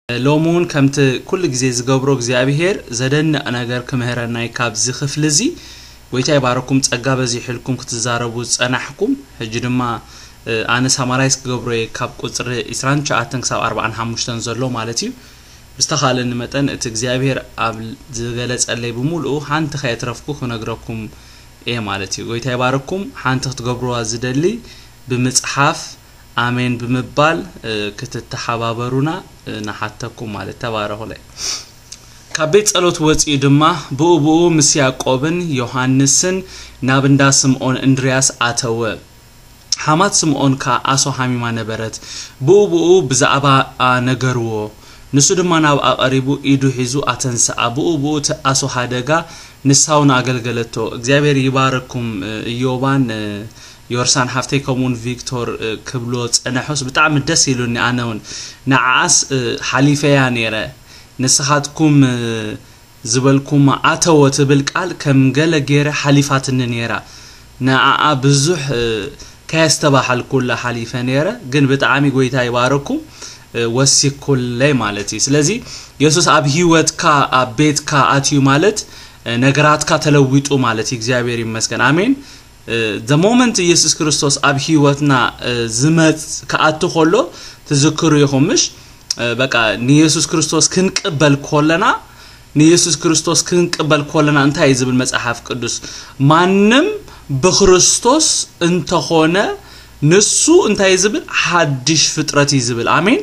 ሎሚ እውን ከምቲ ኩሉ ግዜ ዝገብሮ እግዚኣብሄር ዘደንቕ ነገር ክምህረና እዩ። ካብዚ ክፍሊ እዚ ጎይታ ይባረኩም፣ ጸጋ በዚሕልኩም ክትዛረቡ ዝጸናሕኩም። ሕጂ ድማ ኣነ ሳማራይስ ክገብሮ እየ፣ ካብ ቁጽሪ ዕስራን ትሽዓተን ክሳብ ኣርባዓን ሓሙሽተን ዘሎ ማለት እዩ። ብዝተኻለኒ መጠን እቲ እግዚኣብሄር ኣብ ዝገለጸለይ ብምሉኡ ሓንቲ ከየትረፍኩ ክነግረኩም እየ ማለት እዩ። ጎይታ ይባረኩም። ሓንቲ ክትገብርዋ ዝደሊ ብምጽሓፍ ኣሜን ብምባል ክትተሓባበሩና ንሓተኩም ማለት። ተባረኹለይ። ካብ ቤት ጸሎት ወጺኡ ድማ ብኡ ብኡ ምስ ያዕቆብን ዮሃንስን ናብ እንዳ ስምዖን እንድርያስ ኣተወ። ሓማት ስምዖን ከኣ ኣሶ ሓሚማ ነበረት። ብኡ ብኡ ብዛዕባኣ ነገርዎ። ንሱ ድማ ናብኣ ቀሪቡ ኢዱ ሒዙ ኣተንስኣ። ብኡ ብኡ እቲ ኣሶ ሃደጋ፣ ንሳ እውን ኣገልገለቶ። እግዚኣብሔር ይባርኩም። እዮባን ዮርሳን ሓፍተይ ከምኡውን ቪክቶር ክብሎ ጸነሑስ ብጣዕሚ ደስ ኢሉኒ። ኣነ እውን ንዓኣስ ሓሊፈያ ነይረ። ንስኻትኩም ዝበልኩም ኣተወ ትብል ቃል ከም ገለ ገይረ ሓሊፋትኒ ነይራ። ንዓኣ ብዙሕ ከየስተባሓልኩላ ሓሊፈ ነይረ፣ ግን ብጣዕሚ ጎይታ ይባረኩም ወሲኩለይ ማለት እዩ። ስለዚ የሱስ ኣብ ህይወትካ ኣብ ቤትካ ኣትዩ ማለት ነገራትካ ተለዊጡ ማለት እዩ። እግዚኣብሔር ይመስገን። ኣሜን። The moment ኢየሱስ ክርስቶስ ኣብ ህይወትና ዝመጽ ክኣቱ ከሎ ትዝክሩ ኢኹም ምሽ? በቃ ንኢየሱስ ክርስቶስ ክንቅበል ከለና ንኢየሱስ ክርስቶስ ክንቅበል ከለና እንታይ እዩ ዝብል መጽሓፍ ቅዱስ? ማንም ብክርስቶስ እንተኾነ ንሱ እንታይ እዩ ዝብል? ሓድሽ ፍጥረት እዩ ዝብል። ኣሜን።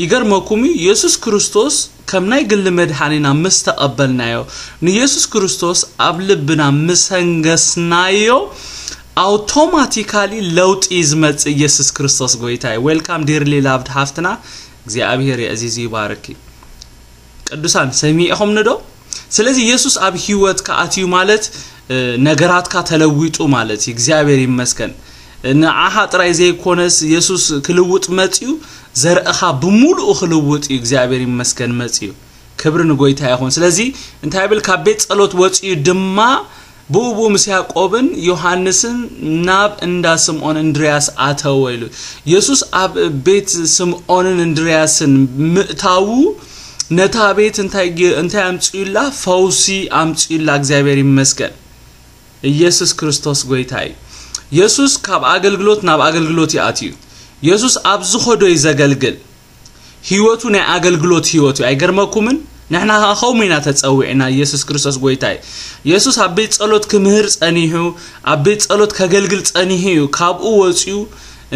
ይገርመኩም እዩ፣ ኢየሱስ ክርስቶስ ከም ናይ ግሊ መድሓኒና ምስ ተቐበልናዮ፣ ንኢየሱስ ክርስቶስ ኣብ ልብና ምስ ኣንገስናዮ ኣውቶማቲካሊ ለውጢ እዩ ዝመጽእ። ኢየሱስ ክርስቶስ ጎይታ እዩ። Welcome dearly loved ሓፍትና፣ እግዚኣብሔር የዕዚዙ ይባርኪ። ቅዱሳን ሰሚዕኹምኒ ዶ? ስለዚ የሱስ ኣብ ህይወትካ ኣትዩ ማለት ነገራትካ ተለዊጡ ማለት እዩ። እግዚኣብሔር ይመስገን። ንዓኻ ጥራይ ዘይኮነስ የሱስ ክልውጥ መጽዩ፣ ዘርእኻ ብምሉኡ ክልውጥ እዩ። እግዚኣብሔር ይመስገን መጽዩ። ክብሪ ንጎይታ ይኹን። ስለዚ እንታይ ይብል? ካብ ቤት ጸሎት ወጽዩ ድማ ብኡ ብኡ ምስ ያዕቆብን ዮሃንስን ናብ እንዳ ስምዖን እንድርያስ ኣተወ ኢሉ። የሱስ ኣብ ቤት ስምዖንን እንድርያስን ምእታዉ ነታ ቤት እንታይ ጌ-፣ እንታይ ኣምጽኡላ? ፈውሲ ኣምጽኡላ። እግዚኣብሔር ይመስገን። ኢየሱስ ክርስቶስ ጎይታ እዩ። የሱስ ካብ ኣገልግሎት ናብ ኣገልግሎት እዩ ኣትዩ። የሱስ ኣብ ዝኸዶ እዩ ዘገልግል። ህይወቱ ናይ ኣገልግሎት ህይወት እዩ። ኣይገርመኩምን? ንሕና ኸዓ ከምኡ ኢና ተጸዊዕና። ኢየሱስ ክርስቶስ ጎይታ እዩ። የሱስ ኣብ ቤት ጸሎት ክምህር ጸኒሑ፣ ኣብ ቤት ጸሎት ከገልግል ጸኒሑ እዩ። ካብኡ ወጺኡ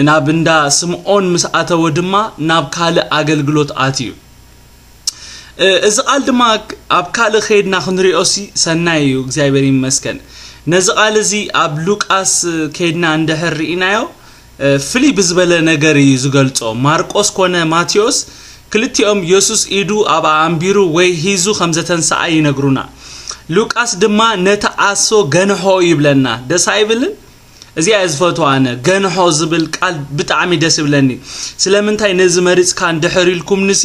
ናብ እንዳ ስምዖን ምስ ኣተወ ድማ ናብ ካልእ ኣገልግሎት ኣትዩ። እ፣ እዚ ቃል ድማ ኣብ ካልእ ከይድና ክንሪኦሲ ሰናይ እዩ። እግዚኣብሔር ይመስገን። ነዚ ቃል እዚ ኣብ ሉቃስ ከይድና እንድሕር ርኢናዮ፣ እ፣ ፍልይ ብዝበለ ነገር እዩ ዝገልጾ። ማርቆስ ኮነ ማቴዎስ ክልቲኦም የሱስ ኢዱ ኣብኣ ኣንቢሩ ወይ ሒዙ ከም ዘተንስኣ ይነግሩና። ሉቃስ ድማ ነቲ ኣሶ ገንሖ ይብለና። ደስ ኣይብልን? እዚኣ እየ ዝፈትዋ ኣነ። ገንሖ ዝብል ቃል ብጣዕሚ ደስ ይብለኒ። ስለምንታይ ነዚ መሪጽካ እንድሕር ኢልኩምንሲ፣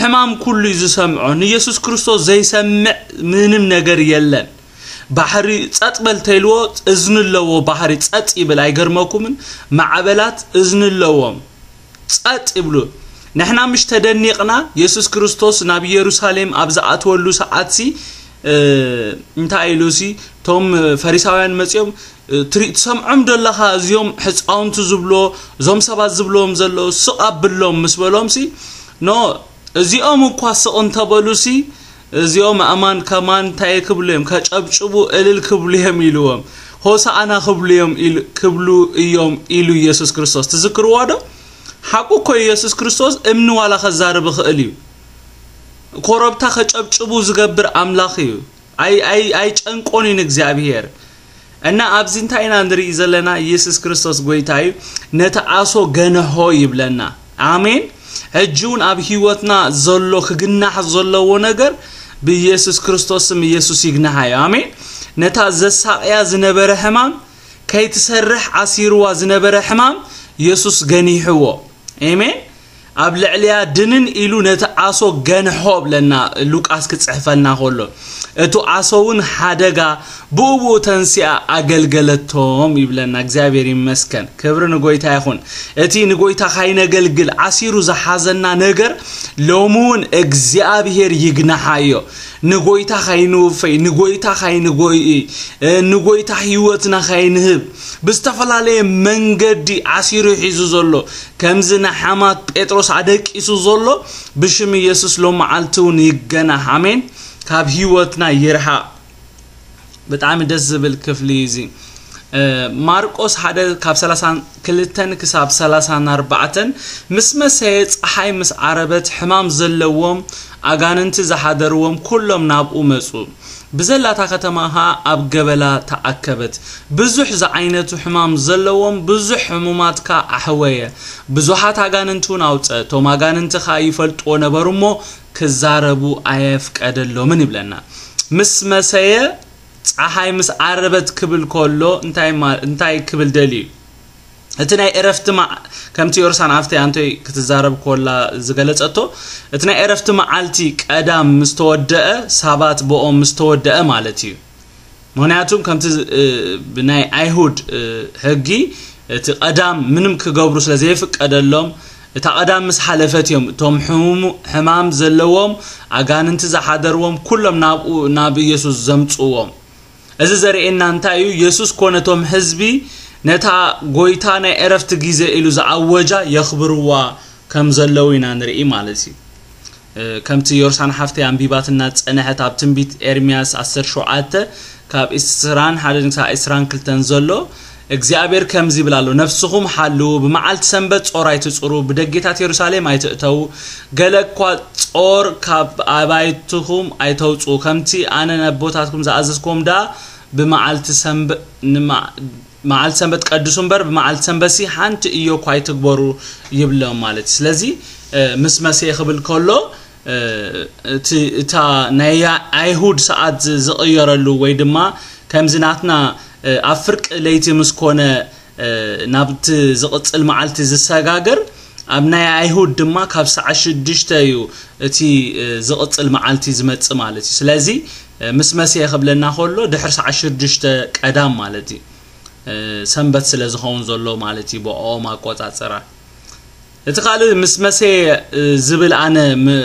ሕማም ኩሉ እዩ ዝሰምዖ። ንየሱስ ክርስቶስ ዘይሰምዕ ምንም ነገር የለን። ባሕሪ ጸጥ በል ተይልዎ፣ እዝኒ ኣለዎ፣ ባሕሪ ጸጥ ይብል። ኣይገርመኩምን? ማዕበላት እዝኒ ኣለዎም፣ ጸጥ ይብሉ። ንሕና ምሽ ተደኒቕና፣ የሱስ ክርስቶስ ናብ ኢየሩሳሌም ኣብ ዝኣትወሉ ሰዓትሲ፣ እ፣ እንታይ ኢሉሲ፣ እቶም ፈሪሳውያን መጺኦም፣ እ፣ ትሪ-፣ ትሰምዖም ዶ ኣለኻ? እዚኦም ሕጻውንቲ ዝብሎ፣ እዞም ሰባት ዝብሎም ዘለዉ ስቕ ኣብሎም ምስ በሎምሲ፣ ኖ፣ እዚኦም እኳ ስቕ እንተበሉሲ፣ እዚኦም ኣማን ከማን እንታይ ክብሉ እዮም? ከጨብጭቡ እልል ክብሉ እዮም ኢልዎም። ሆሳኣና ክብሉ እዮም ኢሉ-፣ ክብሉ እዮም ኢሉ ኢየሱስ ክርስቶስ። ትዝክርዎ ዶ? ሓቁ እኮ ኢየሱስ ክርስቶስ እምኒ ዋላ ከዛርብ ይኽእል እዩ። ኮረብታ ከጨብጭቡ ዝገብር ኣምላኽ እዩ። ኣይ-፣ ኣይ-፣ ኣይጨንቆን እዩ ንእግዚኣብሔር። እና ኣብዚ እንታይ ኢና ንርኢ ዘለና? ኢየሱስ ክርስቶስ ጎይታ እዩ። ነቲ ኣሶ ገንሖ ይብለና። ኣሜን። ሕጂ እውን ኣብ ህይወትና ዘሎ ክግናሕ ዘለዎ ነገር ብኢየሱስ ክርስቶስ ስም ኢየሱስ ይግንሓዮ። ኣሜን። ነታ ዘሳቕያ ዝነበረ ሕማም፣ ከይትሰርሕ ኣሲርዋ ዝነበረ ሕማም ኢየሱስ ገኒሕዎ። ኣሜን። ኣብ ልዕሊያ ድንን ኢሉ ነቲ ዓሶ ገንሖ ብለና ሉቃስ ክጽሕፈልና ከሎ፣ እቱ ዓሶ እውን ሓደጋ ብኡ ብኡ ተንሲኣ ኣገልገለቶም ይብለና። እግዚኣብሔር ይመስገን፣ ክብሪ ንጎይታ ይኹን። እቲ ንጎይታ ካይነገልግል ዓሲሩ ዝሓዘና ነገር ሎሚ እውን እግዚኣብሔር ይግናሓዮ። ንጎይታ ካይንውፈይ፣ ንጎይታ ካይንጎይ፣ ንጎይታ ህይወትና ካይንህብ ብዝተፈላለየ መንገዲ ዓሲሩ ሒዙ ዘሎ፣ ከምዚ ንሓማት ጴጥሮስ ኣደቂሱ ዘሎ፣ ብሽም ኢየሱስ ሎም መዓልቲ እውን ይገናሕ። ኣሜን። ካብ ህይወትና ይርሓቕ። ብጣዕሚ ደስ ዝብል ክፍሊ እዩ እዚ። ማርቆስ ሓደ ካብ ሰላሳን ክልተን ክሳብ ሰላሳን ኣርባዕተን፣ ምስ መሰየ፣ ፀሓይ ምስ ዓረበት፣ ሕማም ዘለዎም ኣጋንንቲ ዝሓደርዎም ኩሎም ናብኡ መፁ። ብዘላታ ከተማ ኸዓ ኣብ ገበላ ተኣከበት። ብዙሕ ዝዓይነቱ ሕማም ዘለዎም ብዙሕ ሕሙማት ከኣ ኣሕወየ። ብዙሓት ኣጋንንቲ እውን ኣውፀ። እቶም ኣጋንንቲ ኸዓ ይፈልጥዎ ነበሩ እሞ ክዛረቡ ኣየፍቀደሎምን ይብለና። ምስ መሰየ፣ ፀሓይ ምስ ዓረበት ክብል ከሎ እንታይ ማ-፣ እንታይ ክብል ደልዩ? እቲ ናይ ዕረፍቲ መዓ-፣ ከምቲ ዮርሳን ኣብቲ ኣንቶይ ክትዛረብ ኮላ ዝገለጸቶ፣ እቲ ናይ ዕረፍቲ መዓልቲ ቀዳም ምስ ተወደአ፣ ሳባት ብኦም ምስ ተወደአ ማለት እዩ። ምኽንያቱም ከምቲ ዝ-፣ እ፣ ብናይ ኣይሁድ፣ እ፣ ሕጊ እቲ ቀዳም ምንም ክገብሩ ስለ ዘይፍቀደሎም፣ እታ ቀዳም ምስ ሓለፈት እዮም እቶም ሕሙሙ-፣ ሕማም ዘለዎም ኣጋንንቲ ዝሓደርዎም ኩሎም ናብኡ፣ ናብ ኢየሱስ ዘምጽዎም። እዚ ዘርእየና እንታይ እዩ? የሱስ ኮነ እቶም ህዝቢ ነታ ጎይታ ናይ ዕረፍቲ ግዜ ኢሉ ዝኣወጃ የኽብርዋ ከም ዘለዉ ኢና ንርኢ ማለት እዩ። እ፣ ከምቲ ዮርሳን ሓፍተይ ኣንቢባትና ዝጸንሐት ኣብ ትንቢት ኤርምያስ ዓሰርተ ሸውዓተ ካብ ዕስራን ሓደን ክሳብ ዕስራን ክልተን ዘሎ፣ እግዚኣብሔር ከምዚ ይብል ኣሎ፣ ነፍስኹም ሓልዉ፣ ብመዓልቲ ሰንበት ጾር ኣይትጽሩ፣ ብደጌታት የሩሳሌም ኣይትእተዉ፣ ገለ እኳ ጾር ካብ ኣባይትኹም ኣይተውጽኡ፣ ከምቲ ኣነ ነቦታትኩም ዝኣዘዝክዎም ደኣ ብመዓልቲ ሰንበ-፣ ንመ-፣ መዓልቲ ሰንበት ቀድሱ እምበር፣ ብመዓልቲ ሰንበትሲ ሓንቲ እዮ እኳ ኣይትግበሩ ይብሎም ማለት እዩ። ስለዚ፣ እ፣ ምስ መሴ ክብል ከሎ፣ እ፣ እቲ፣ እታ ናይ ያ-፣ ኣይሁድ ሰዓት ዝ-፣ ዝቕየረሉ ወይ ድማ ከምዚ ናትና፣ እ፣ ኣብ ፍርቂ ለይቲ ምስ ኮነ፣ እ፣ ናብቲ ዝቕጽል መዓልቲ ዝሰጋገር፣ ኣብ ናይ ኣይሁድ ድማ ካብ ሰዓት ሽዱሽተ እዩ እቲ፣ እ፣ ዝቕጽል መዓልቲ ዝመጽእ ማለት እዩ። ስለዚ፣ እ፣ ምስ መሴ ክብለና ከሎ ድሕሪ ሰዓት ሽዱሽተ ቀዳም ማለት እዩ። እ፣ ሰንበት ስለ ዝኸውን ዘሎ ማለት እዩ ብኦም ኣቆጻጽራ። እቲ ካልእ ምስ መሴ፣ እ፣ ዝብል ኣነ ም-፣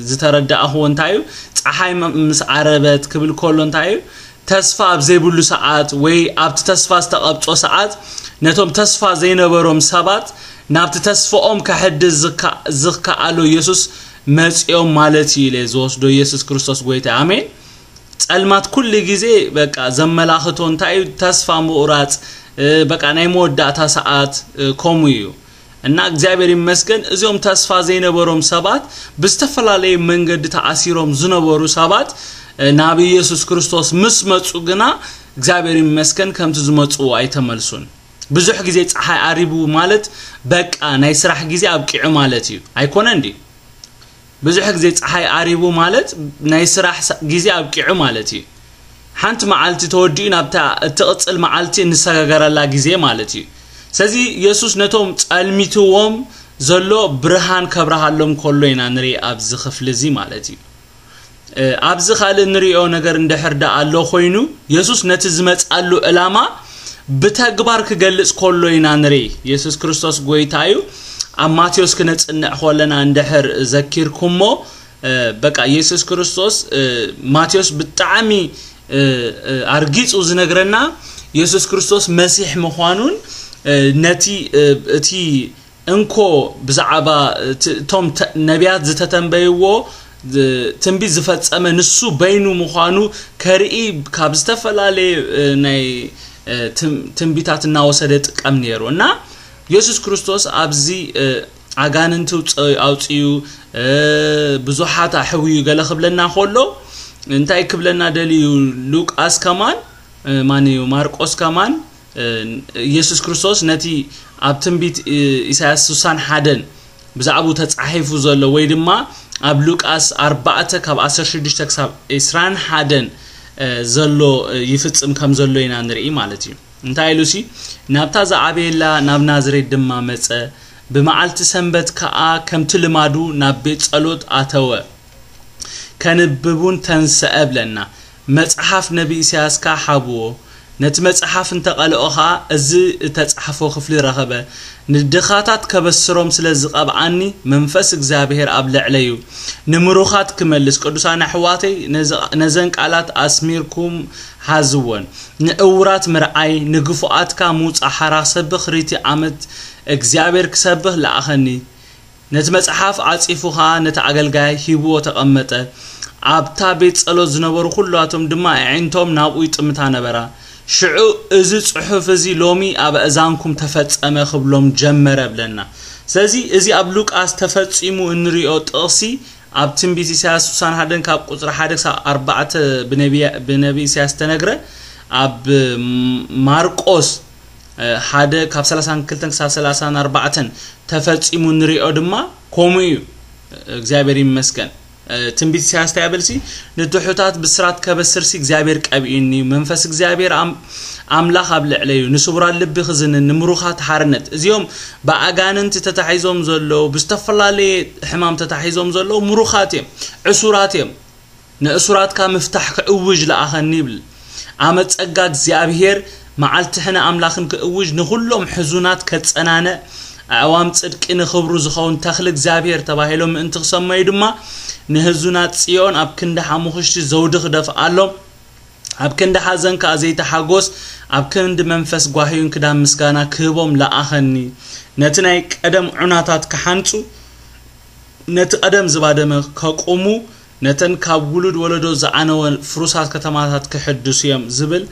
ዝተረዳእኽዎ እንታይ እዩ? ጸሓይ ም-፣ ምስ ዓረበት ክብል ከሎ እንታይ እዩ? ተስፋ ኣብ ዘይብሉ ሰዓት ወይ ኣብቲ ተስፋ ዝተቐብጾ ሰዓት ነቶም ተስፋ ዘይነበሮም ሰባት ናብቲ ተስፋኦም ከሕድስ ዝካ-፣ ዝከኣሎ የሱስ መጺኦም ማለት እዩ ኢለ ዝወስዶ የሱስ ክርስቶስ ጎይታ። ኣሜን። ጸልማት ኩሉ ግዜ በቃ ዘመላኽቶ እንታይ እዩ? ተስፋ ምቑራጽ፣ እ፣ በቃ ናይ መወዳእታ ሰዓት፣ እ፣ ከምኡ እዩ። እና እግዚኣብሔር ይመስገን እዚኦም ተስፋ ዘይነበሮም ሰባት ብዝተፈላለየ መንገዲ ተኣሲሮም ዝነበሩ ሰባት፣ እ፣ ናብ ኢየሱስ ክርስቶስ ምስ መጹ ግና እግዚኣብሔር ይመስገን ከምቲ ዝመጹ ኣይተመልሱን። ብዙሕ ግዜ ጸሓይ ዓሪቡ ማለት በቃ ናይ ስራሕ ግዜ ኣብቂዑ ማለት እዩ። ኣይኮነን ድዩ? ብዙሕ ግዜ ጸሓይ ዓሪቡ ማለት ናይ ስራሕ ሳ-፣ ግዜ ኣብቂዑ ማለት እዩ። ሓንቲ መዓልቲ ተወዲኡ ናብታ እትቕጽል መዓልቲ እንሰጋገረላ ግዜ ማለት እዩ። ስለዚ የሱስ ነቶም ጸልሚትዎም ዘሎ ብርሃን ከብርሃሎም ከሎ ኢና ንርኢ ኣብዚ ክፍሊ እዚ ማለት እዩ። እ፣ ኣብዚ ካልእ ንሪኦ ነገር እንድሕር ደኣ ኣሎ ኮይኑ፣ የሱስ ነቲ ዝመጻሉ ዕላማ ብተግባር ክገልጽ ከሎ ኢና ንርኢ። የሱስ ክርስቶስ ጎይታ እዩ። ኣብ ማቴዎስ ክነጽንዕ ከለና እንድሕር ዘኪርኩሞ፣ እ፣ በቃ የሱስ ክርስቶስ፣ እ፣ ማቴዎስ ብጣዕሚ፣ እ፣ እ፣ ኣርጊጹ ዝነግረና የሱስ ክርስቶስ መሲሕ ምዃኑን፣ እ፣ ነቲ፣ እ፣ እቲ እንኮ ብዛዕባ እቲ፣ እቶም ተ-፣ ነቢያት ዝተተንበይዎ ዝ-፣ ትንቢት ዝፈጸመ ንሱ በይኑ ምዃኑ ከርኢ ካብ ዝተፈላለየ፣ እ፣ ናይ፣ እ፣ ትም-፣ ትንቢታት እናወሰደ ጥቀም ነይሩ። እና የሱስ ክርስቶስ ኣብዚ፣ እ፣ ኣጋንንቲ ውፅ-፣ ኣውፅዩ፣ እ፣ ብዙሓት ኣሕውዩ ገለ ክብለና ከሎ እንታይ ክብለና ደልዩ? ሉቃስ ከማን፣ እ፣ ማን እዩ? ማርቆስ ከማን፣ እ፣ ኢየሱስ ክርስቶስ ነቲ ኣብ ትንቢት፣ እ፣ ኢሳያስ ስሳን ሓደን ብዛዕባኡ ተጻሒፉ ዘሎ ወይ ድማ ኣብ ሉቃስ ኣርባዕተ ካብ ዓሰርተ ሽዱሽተ ክሳብ ዕስራን ሓደን፣ እ፣ ዘሎ፣ እ፣ ይፍጽም ከም ዘሎ ኢና ንርኢ ማለት እዩ። እንታይ ኢሉሲ? ናብታ ዝዓበየላ ናብ ናዝሬት ድማ መጸ፣ ብመዓልቲ ሰንበት ከኣ ከምቲ ልማዱ ናብ ቤት ጸሎት ኣተወ። ከንብብ እውን ተንስአ ብለና። መጽሓፍ ነቢ ኢሳያስ ከኣ ሓብዎ። ነቲ መጽሓፍ እንተቐልኦ ኸኣ እዚ እተጻሕፎ ክፍሊ ረኸበ። ንድኻታት ከበስሮም ስለ ዝቐብኣኒ መንፈስ እግዚኣብሔር ኣብ ልዕለይ እዩ። ንምሩኻት ክመልስ። ቅዱሳን ኣሕዋተይ ነዚ- ነዘን ቃላት ኣስሚርኩም ሓዝወን። ንእውራት ምርኣይ፣ ንግፉኣትካ ምውጻእ ሓራ ሰብኽ ሪቲ ዓመት እግዚኣብሔር ክሰብኽ ለኣኸኒ። ነቲ መጽሓፍ ዓጺፉ ኸኣ ነቲ ኣገልጋይ ሂብዎ ተቐመጠ። ኣብታ ቤት ጸሎት ዝነበሩ ኩላቶም ድማ ኣዒንቶም ናብኡ ይጥምታ ነበራ። ሽዑ እዚ ጽሑፍ እዚ ሎሚ ኣብ ኣእዛንኩም ተፈጸመ ክብሎም ጀመረ ብለና። ስለዚ እዚ ኣብ ሉቃስ ተፈጺሙ እንሪኦ ጥቕሲ ኣብ ትንቢት ኢሳያስ ስሳን ሓደን ካብ ቁጽሪ ሓደ ክሳብ ኣርባዕተ ብነቢ ብነቢ ኢሳያስ ተነግረ ኣብ ማርቆስ ሓደ ካብ ሰላሳን ክልተን ክሳብ ሰላሳን ኣርባዕተን ተፈጺሙ ንሪኦ ድማ ከምኡ እዩ። እግዚኣብሔር ይመስገን። ትንቢት ኢሳያስ እንታይ ይብል ሲ? ንድሑታት ብስራት ከበስር ሲ እግዚኣብሔር ቀቢኡኒ እዩ። መንፈስ እግዚኣብሔር ኣምላኽ ኣብ ልዕለይ እዩ። ንስቡራት ልቢ ክዝንን ንምሩኻት ሓርነት። እዚኦም ብኣጋንንቲ ተታሒዞም ዘለዉ ብዝተፈላለየ ሕማም ተታሒዞም ዘለዉ ምሩኻት እዮም፣ ዕሱራት እዮም። ንእሱራትካ ምፍታሕ ክእውጅ ለኣኸኒ ይብል። ዓመት ጸጋ እግዚኣብሔር መዓልቲ ሕነ ኣምላኽን ክእውጅ ንኹሎም ሕዙናት ከጸናንዕ ኣእዋም ጽድቂ ንኽብሩ ዝኸውን ተኽሊ እግዚኣብሔር ተባሂሎም ምእንቲ ክሰመዩ ድማ ንህዙናት ጽዮን ኣብ ክንዲ ሓሙኽሽቲ ዘውዲ ክደፍኣሎም ኣብ ክንዲ ሓዘን ከኣ ዘይተሓጎስ ኣብ ክንዲ መንፈስ ጓህዩን ክዳን ምስጋና ክህቦም ለኣኸኒ። ነቲ ናይ ቀደም ዑናታት ክሓንጹ ነቲ ቀደም ዝባደመ ከቁሙ ነተን ካብ ውሉድ ወለዶ ዝዓነወ ፍሩሳት ከተማታት ክሕድሱ እዮም ዝብል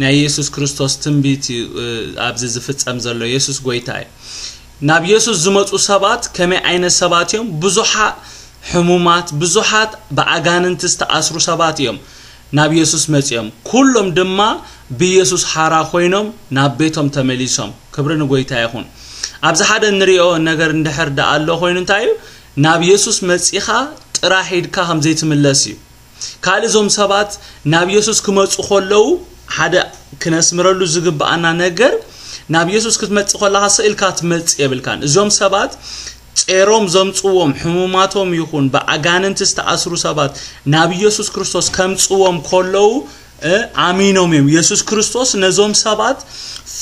ናይ የሱስ ክርስቶስ ትንቢት እዩ። ኣብዚ ዝፍጸም ዘሎ የሱስ ጎይታ እዩ። ናብ የሱስ ዝመጹ ሰባት ከመይ ዓይነት ሰባት እዮም? ብዙሓት ሕሙማት ብዙሓት ብኣጋንንቲ ዝተኣስሩ ሰባት እዮም ናብ የሱስ መጺኦም። ኩሎም ድማ ብየሱስ ሓራ ኮይኖም ናብ ቤቶም ተመሊሶም። ክብሪ ንጎይታ ይኹን። ኣብዚ ሓደ እንሪኦ ነገር እንድሕር ደኣ ኣሎ ኮይኑ እንታይ እዩ? ናብ የሱስ መጺኻ ጥራሕ ኢድካ ከም ዘይትምለስ እዩ። ካልእ እዞም ሰባት ናብ የሱስ ክመጹ ከለዉ ሓደ ክነስምረሉ ዝግብኣና ነገር ናብ የሱስ ክትመጽእ ከለኻ ስቕ ኢልካ ትመጽእ የብልካን። እዞም ሰባት ጼሮም ዘምጽዎም ሕሙማቶም ይኹን ብኣጋንንቲ ዝተኣስሩ ሰባት ናብ ኢየሱስ ክርስቶስ ከምጽዎም ከለዉ ኣሚኖም እዮም። ኢየሱስ ክርስቶስ ነዞም ሰባት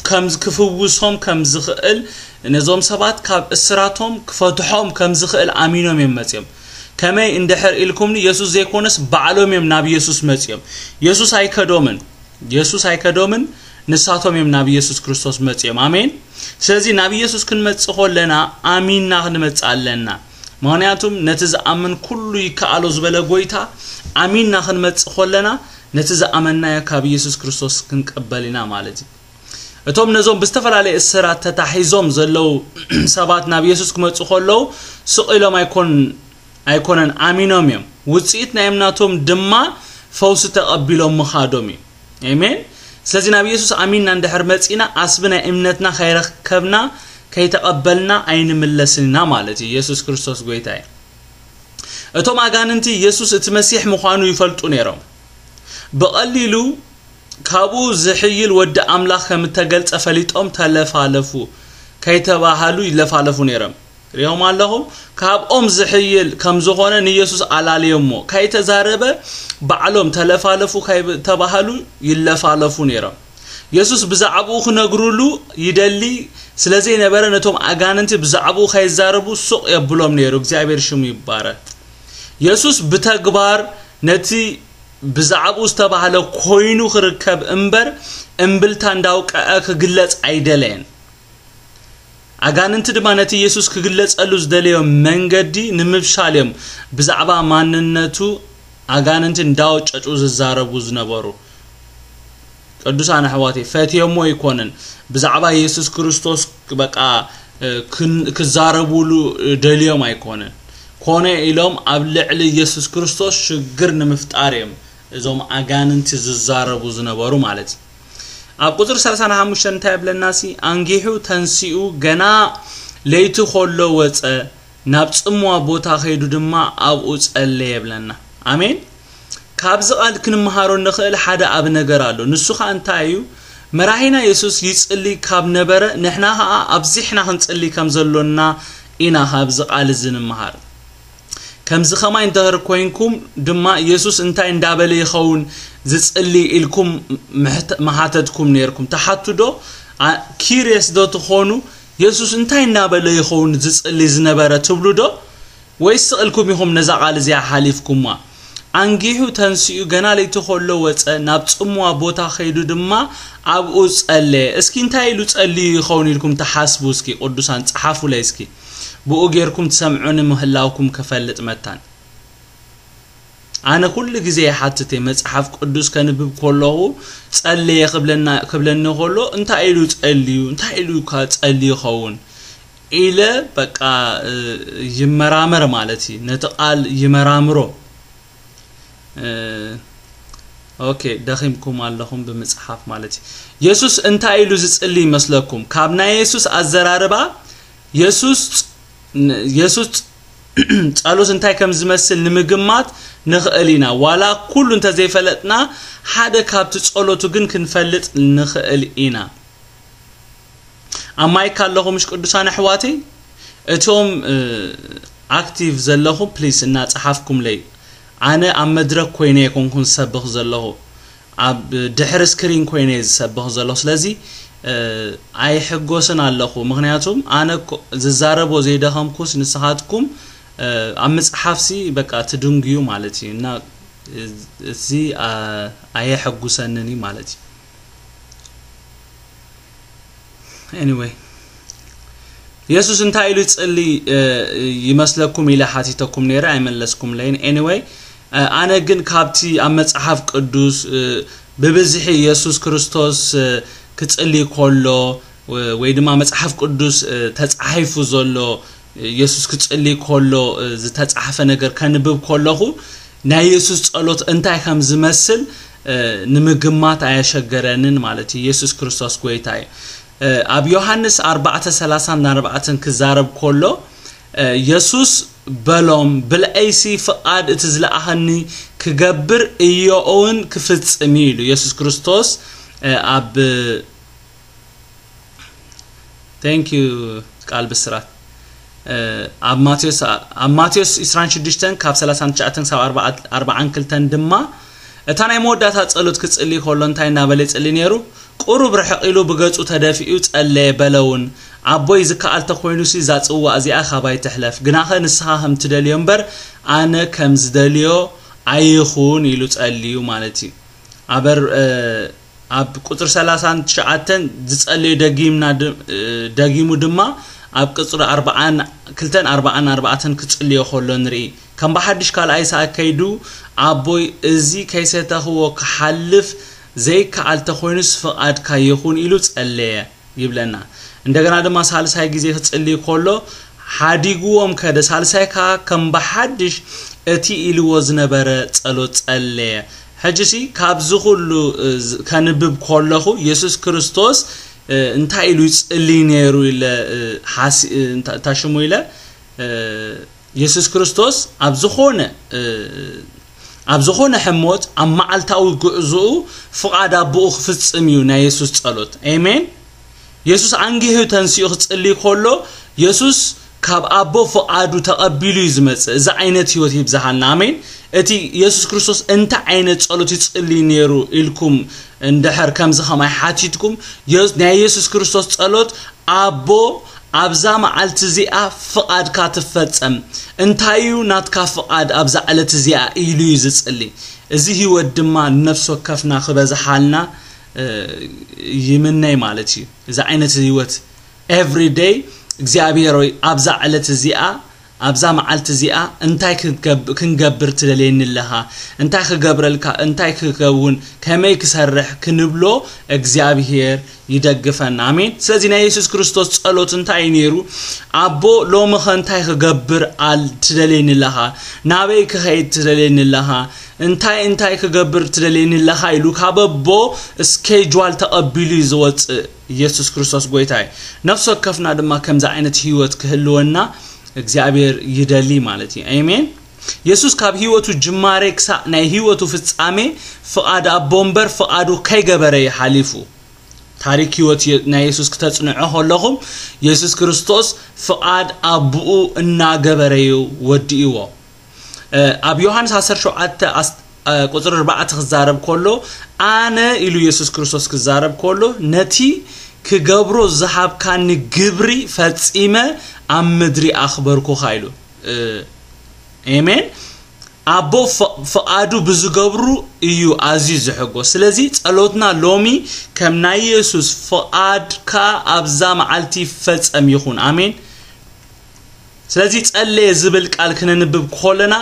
ከም ክፍውሶም ከም ዝኽእል ነዞም ሰባት ካብ እስራቶም ክፈትሖም ከም ዝኽእል ኣሚኖም እዮም መጽዮም። ከመይ እንድሕር ኢልኩምኒ ኢየሱስ ዘይኮነስ ባዕሎም እዮም ናብ ኢየሱስ መጽዮም። ኢየሱስ ኣይከዶምን። ኢየሱስ ኣይከዶምን። ንሳቶም እዮም ናብ ኢየሱስ ክርስቶስ መጽዮም። ኣሜን። ስለዚ ናብ ኢየሱስ ክንመጽእ ከለና ኣሚንና ክንመጽእ ኣለና። ምኽንያቱም ነቲ ዝኣምን ኩሉ ይከኣሎ ዝበለ ጎይታ ኣሚንና ክንመጽእ ከለና ነቲ ዝኣመናዮ ካብ ኢየሱስ ክርስቶስ ክንቀበል ኢና ማለት እዩ። እቶም ነዞም ብዝተፈላለየ እስራት ተታሒዞም ዘለዉ ሰባት ናብ ኢየሱስ ክመጹ ከለዉ ስቕ ኢሎም ኣይኮን ኣይኮነን ኣሚኖም እዮም። ውጽኢት ናይ እምነቶም ድማ ፈውሲ ተቐቢሎም ምኻዶም እዩ። ኣሜን። ስለዚ ናብ ኢየሱስ ኣሚንና እንድሕር መጺና ኣስቢ ናይ እምነትና ከይረከብና ከይተቐበልና ኣይንምለስን ኢና ማለት እዩ። ኢየሱስ ክርስቶስ ጎይታ እዩ። እቶም ኣጋንንቲ ኢየሱስ እቲ መሲሕ ምዃኑ ይፈልጡ ነይሮም። ብቐሊሉ ካብኡ ዝሕይል ወዲ ኣምላኽ ከም እተገልጸ ፈሊጦም ተለፋለፉ ከይተባሃሉ ይለፋለፉ ነይሮም። ሪኦም ኣለኹም። ካብኦም ዝሕይል ከም ዝኾነ ንኢየሱስ ኣላልዮሞ ከይተዛረበ ባዕሎም ተለፋለፉ ከይተባሃሉ ይለፋለፉ ነይሮም። ኢየሱስ ብዛዕባኡ ክነግሩሉ ይደሊ ስለ ዘይነበረ ነቶም ኣጋንንቲ ብዛዕባኡ ከይዛረቡ ሱቕ የብሎም ነይሩ። እግዚኣብሔር ሽሙ ይባረክ። ኢየሱስ ብተግባር ነቲ ብዛዕባኡ ዝተባህለ ኮይኑ ክርከብ እምበር እምብልታ እንዳውቀዐ ክግለጽ ኣይደለየን። ኣጋንንቲ ድማ ነቲ ኢየሱስ ክግለጸሉ ዝደለዮ መንገዲ ንምብሻል እዮም ብዛዕባ ማንነቱ ኣጋንንቲ እንዳወጨጩ ዝዛረቡ ዝነበሩ። ቅዱሳን ኣሕዋተይ ፈትዮሞ ኣይኮነን። ብዛዕባ ኢየሱስ ክርስቶስ በቃ ክዛረቡሉ ደልዮም ኣይኮነን። ኮነ ኢሎም ኣብ ልዕሊ ኢየሱስ ክርስቶስ ሽግር ንምፍጣር እዮም እዞም ኣጋንንቲ ዝዛረቡ ዝነበሩ ማለት እዩ። ኣብ ቁፅሪ ሰላሳን ሓሙሽተን እንታይ ይብለና ሲ? ኣንጊሑ ተንሲኡ ገና ለይቲ ከሎ ወፀ፣ ናብ ጽምዋ ቦታ ከይዱ ድማ ኣብኡ ጸለየ ይብለና። ኣሜን። ካብዚ ቃል ክንመሃሮ ንኽእል ሓደ ኣብ ነገር ኣሎ። ንሱ ኸኣ እንታይ እዩ? መራሒና የሱስ ይጽሊ ካብ ነበረ፣ ንሕና ኸኣ ኣብዚሕና ክንጽሊ ከም ዘሎና ኢና ካብዚ ቃል እዚ ንምሃር። ከምዚ ኸማይ እንተ ኮይንኩም ድማ፣ የሱስ እንታይ እንዳበለ ይኸውን ዝጽሊ ኢልኩም ምሕት-፣ ምሓተትኩም ነይርኩም። ትሓቱ ዶ? ኣ-፣ ኪርየስ ዶ ትኾኑ? የሱስ እንታይ እናበለ ይኸውን ዝጽሊ ዝነበረ ትብሉ ዶ? ወይስ ስቕ ኢልኩም ኢኹም ነዛ ቃል እዚኣ ሓሊፍኩማ? ኣንጊሑ ተንሲኡ ገና ለይቲ ከሎ ወጸ፣ ናብ ጽምዋ ቦታ ከይዱ ድማ ኣብኡ ጸለየ። እስኪ እንታይ ኢሉ ጸልዩ ይኸውን ኢልኩም ትሓስቡ? እስኪ ቅዱሳን ጸሓፉለይ እስኪ። ብኡ ጌርኩም ትሰምዑኒ ምህላውኩም ክፈልጥ መታን። ኣነ ኩሉ ግዜ ይሓትት እየ፣ መጽሓፍ ቅዱስ ከንብብ ከለኹ ጸለየ ክብለና-፣ ክብለኒ ከሎ እንታይ ኢሉ ጸልዩ፣ እንታይ ኢሉ ከ ጸልዩ ይኸውን ኢለ በቃ፣ እ፣ ይመራመር ማለት እዩ። ነቲ ቃል ይመራምሮ። እ፣ ኦኬ፣ ደኺምኩም ኣለኹም ብምጽሓፍ ማለት እዩ። የሱስ እንታይ ኢሉ ዝጽሊ ይመስለኩም? ካብ ናይ የሱስ ኣዘራርባ የሱስ ን-፣ የሱስ ጸሎት እንታይ ከም ዝመስል ንምግማት ንኽእል ኢና። ዋላ ኩሉ እንተዘይፈለጥና፣ ሓደ ካብቲ ጸሎቱ ግን ክንፈልጥ ንኽእል ኢና። ኣብ ማይክ ኣለኹም ምሽ ቅዱሳን ኣሕዋተይ? እቶም፣ እ፣ ኣክቲቭ ዘለኹም ፕሊስ እናጸሓፍኩምለይ። ኣነ ኣብ መድረክ ኮይነ ኣይኮንኩን ዝሰብኽ ዘለኹ። ኣብ ድሕሪ ስክሪን ኮይነ እየ ዝሰብኽ ዘለኹ። ስለዚ፣ እ፣ ኣይሕጎስን ኣለኹ። ምኽንያቱም ኣነ እኮ ዝዛረቦ ዘይደኸምኩስ ንስኻትኩም፣ እ፣ ኣብ ምጽሓፍሲ በቃ ትድንግዩ ማለት እዩ። እና እዚ፣ እ፣ ኣየሐጉሰንን እዩ ማለት እዩ። ኤኒወይ፣ የሱስ እንታይ ኢሉ ይጽሊ፣ እ፣ ይመስለኩም ኢለ ሓቲተኩም ነይረ፣ ኣይመለስኩምለይን። ኤኒወይ፣ እ፣ ኣነ ግን ካብቲ ኣብ መጽሓፍ ቅዱስ፣ እ፣ ብብዝሒ የሱስ ክርስቶስ፣ እ፣ ክጽሊ ከሎ፣ እ፣ ወይ ድማ መጽሓፍ ቅዱስ፣ እ፣ ተጻሒፉ ዘሎ፣ እ፣ የሱስ ክጽሊ ከሎ፣ እ፣ ዝተጻሕፈ ነገር ከንብብ ከለኹ፣ ናይ የሱስ ጸሎት እንታይ ከም ዝመስል፣ እ፣ ንምግማት ኣየሸገረንን ማለት እዩ። የሱስ ክርስቶስ ጎይታ እዩ። እ፣ ኣብ ዮሃንስ ኣርባዕተ ሰላሳን ኣርባዕተን ክዛረብ ከሎ፣ እ፣ የሱስ በሎም፣ "ብልዐይሲ ፍቓድ እቲ ዝለኣኸኒ ክገብር እዮኡን ክፍጽም እዩ" ኢሉ የሱስ ክርስቶስ፣ እ፣ ኣብ፣ thank you ቃል ብስራት። እ፣ ኣብ ማቴዎስ፣ ኣብ ማቴዎስ ዕስራን ሽዱሽተን ካብ ሰላሳን ትሽዓተን ክሳብ ኣርባዓ፣ ኣርባዓን ክልተን ድማ፣ እታ ናይ መወዳእታ ጸሎት ክጽሊ ከሎ እንታይ እናበለ ይጽሊ ነይሩ? ቁሩብ ርሕቕ ኢሉ ብገጹ ተደፊኡ ጸለየ፣ በለ እውን፣ "ኣቦይ፣ ዝከኣል ተኾይኑሲ እዛ ጽዋእ እዚኣ ካባይ ትሕለፍ፣ ግናኸ ንስኻ ከም ትደልዮ እምበር ኣነ ከም ዝደልዮ ኣይኹን" ኢሉ ጸልዩ ማለት እዩ። ኣበር፣ እ፣ ኣብ ቁጽሪ ሰላሳን ትሽዓተን ዝጸለዮ ደጊምና ድ-፣ እ፣ ደጊሙ ድማ ኣብ ቁጽሪ ኣርባዓን ክልተን ኣርባዓን ኣርባዕተን ክጽልዮ ከሎ ንርኢ። ከም ብሓድሽ ካልኣይ ሰዓት ከይዱ፣ "ኣቦይ፣ እዚ ከይሰተኽዎ ክሓልፍ ዘይከኣል ተኾይኑስ ፍቓድካ ይኹን" ኢሉ ጸለየ ይብለና። እንደገና ድማ ሳልሳይ ግዜ ክጽልይ ከሎ ሓዲግዎም ከደ። ሳልሳይ ከኣ ከም ብሓድሽ እቲ ኢልዎ ዝነበረ ጸሎት ጸለየ። ሕጂሲ ካብዚ ኩሉ፣ እ፣ ዝ-፣ ከንብብ ከለኹ የሱስ ክርስቶስ፣ እ፣ እንታይ ኢሉ ይጽልይ ነይሩ ኢለ፣ እ፣ ሓሲ-፣ እ፣ እንታ-፣ እንታ ሽሙ ኢለ፣ እ፣ የሱስ ክርስቶስ ኣብ ዝኾነ፣ እ፣ ኣብ ዝኾነ ሕሞት ኣብ መዓልታዊ ጉዕዞኡ ፍቓድ ኣቦኡ ክፍጽም እዩ ናይ የሱስ ጸሎት። ኣሜን። የሱስ ኣንጊሁ ተንሲኡ ክጽልይ ከሎ፣ የሱስ ካብ ኣቦ ፍቓዱ ተቐቢሉ እዩ ዝመጽእ። እዚ ዓይነት ህይወት ይብዝሃልና። ኣሜን። እቲ የሱስ ክርስቶስ እንታይ ዓይነት ጸሎት ይጽልይ ነይሩ ኢልኩም እንድሕር ከምዚ ከማይ ሓቲትኩም፣ የስ-፣ ናይ የሱስ ክርስቶስ ጸሎት፣ "ኣቦ፣ ኣብዛ መዓልቲ እዚኣ ፍቓድካ ትፈጸም፣ እንታይ እዩ ናትካ ፍቓድ ኣብዛ ዕለት እዚኣ?" ኢሉ እዩ ዝጽሊ። እዚ ህይወት ድማ ንነፍሲ ወከፍና ክበዝሓልና፣ እ፣ ይምነይ ማለት እዩ። እዚ ዓይነት ህይወት ኤቭሪ ደይ፣ "እግዚኣብሔር ሆይ፣ ኣብዛ ዕለት እዚኣ፣ ኣብዛ መዓልቲ እዚኣ እንታይ ክንገብ-፣ ክንገብር ትደልየኒ ኣለኻ? እንታይ ክገብረልካ? እንታይ ክከውን? ከመይ ክሰርሕ?" ክንብሎ እግዚኣብሔር ይደግፈና። ኣሜን። ስለዚ ናይ የሱስ ክርስቶስ ጸሎት እንታይ እዩ ነይሩ? "ኣቦ፣ ሎሚ ኸ እንታይ ክገብር ኣል-፣ ትደልየኒ ኣለኻ? ናበይ ክኸይድ ትደልየኒ ኣለኻ? እንታይ፣ እንታይ ክገብር ትደልየኒ ኣለኻ?" ኢሉ ካብ ኣቦ ስኬጅዋል ተቐቢሉ እዩ ዝወጽእ። ኢየሱስ ክርስቶስ ጎይታ እዩ። ነፍሲ ወከፍና ድማ ከምዚ ዓይነት ህይወት ክህልወና እግዚኣብሔር ይደሊ ማለት እዩ። ኣሜን። የሱስ ካብ ህይወቱ ጅማሬ ክሳዕ ናይ ህይወቱ ፍጻሜ ፍቓድ ኣቦ እምበር ፍቓዱ ከይገበረ እዩ ሓሊፉ። ታሪክ ህይወት የ- ናይ የሱስ ክተጽንዖ ከለኹም፣ የሱስ ክርስቶስ ፍቓድ ኣቦኡ እናገበረ እዩ ወዲእዎ። እ፣ ኣብ ዮሃንስ ዓሰርተ ሸውዓተ ኣስ- እ፣ ቁጽሪ ኣርባዕተ ክዛረብ ከሎ፣ ኣነ ኢሉ የሱስ ክርስቶስ ክዛረብ ከሎ፣ ነቲ ክገብሮ ዝሃብካኒ ግብሪ ፈጺመ ኣብ ምድሪ ኣኽበርኩኻ ኢሉ። እ፣ ኤሜን። ኣቦ ፍ- ፍቓዱ ብዝገብሩ እዩ ኣዝዩ ዝሕጎስ። ስለዚ ጸሎትና ሎሚ ከም ናይ የሱስ ፍቓድካ ኣብዛ መዓልቲ ይፈጸም ይኹን። ኣሜን። ስለዚ ጸለየ ዝብል ቃል ክነንብብ ከለና፣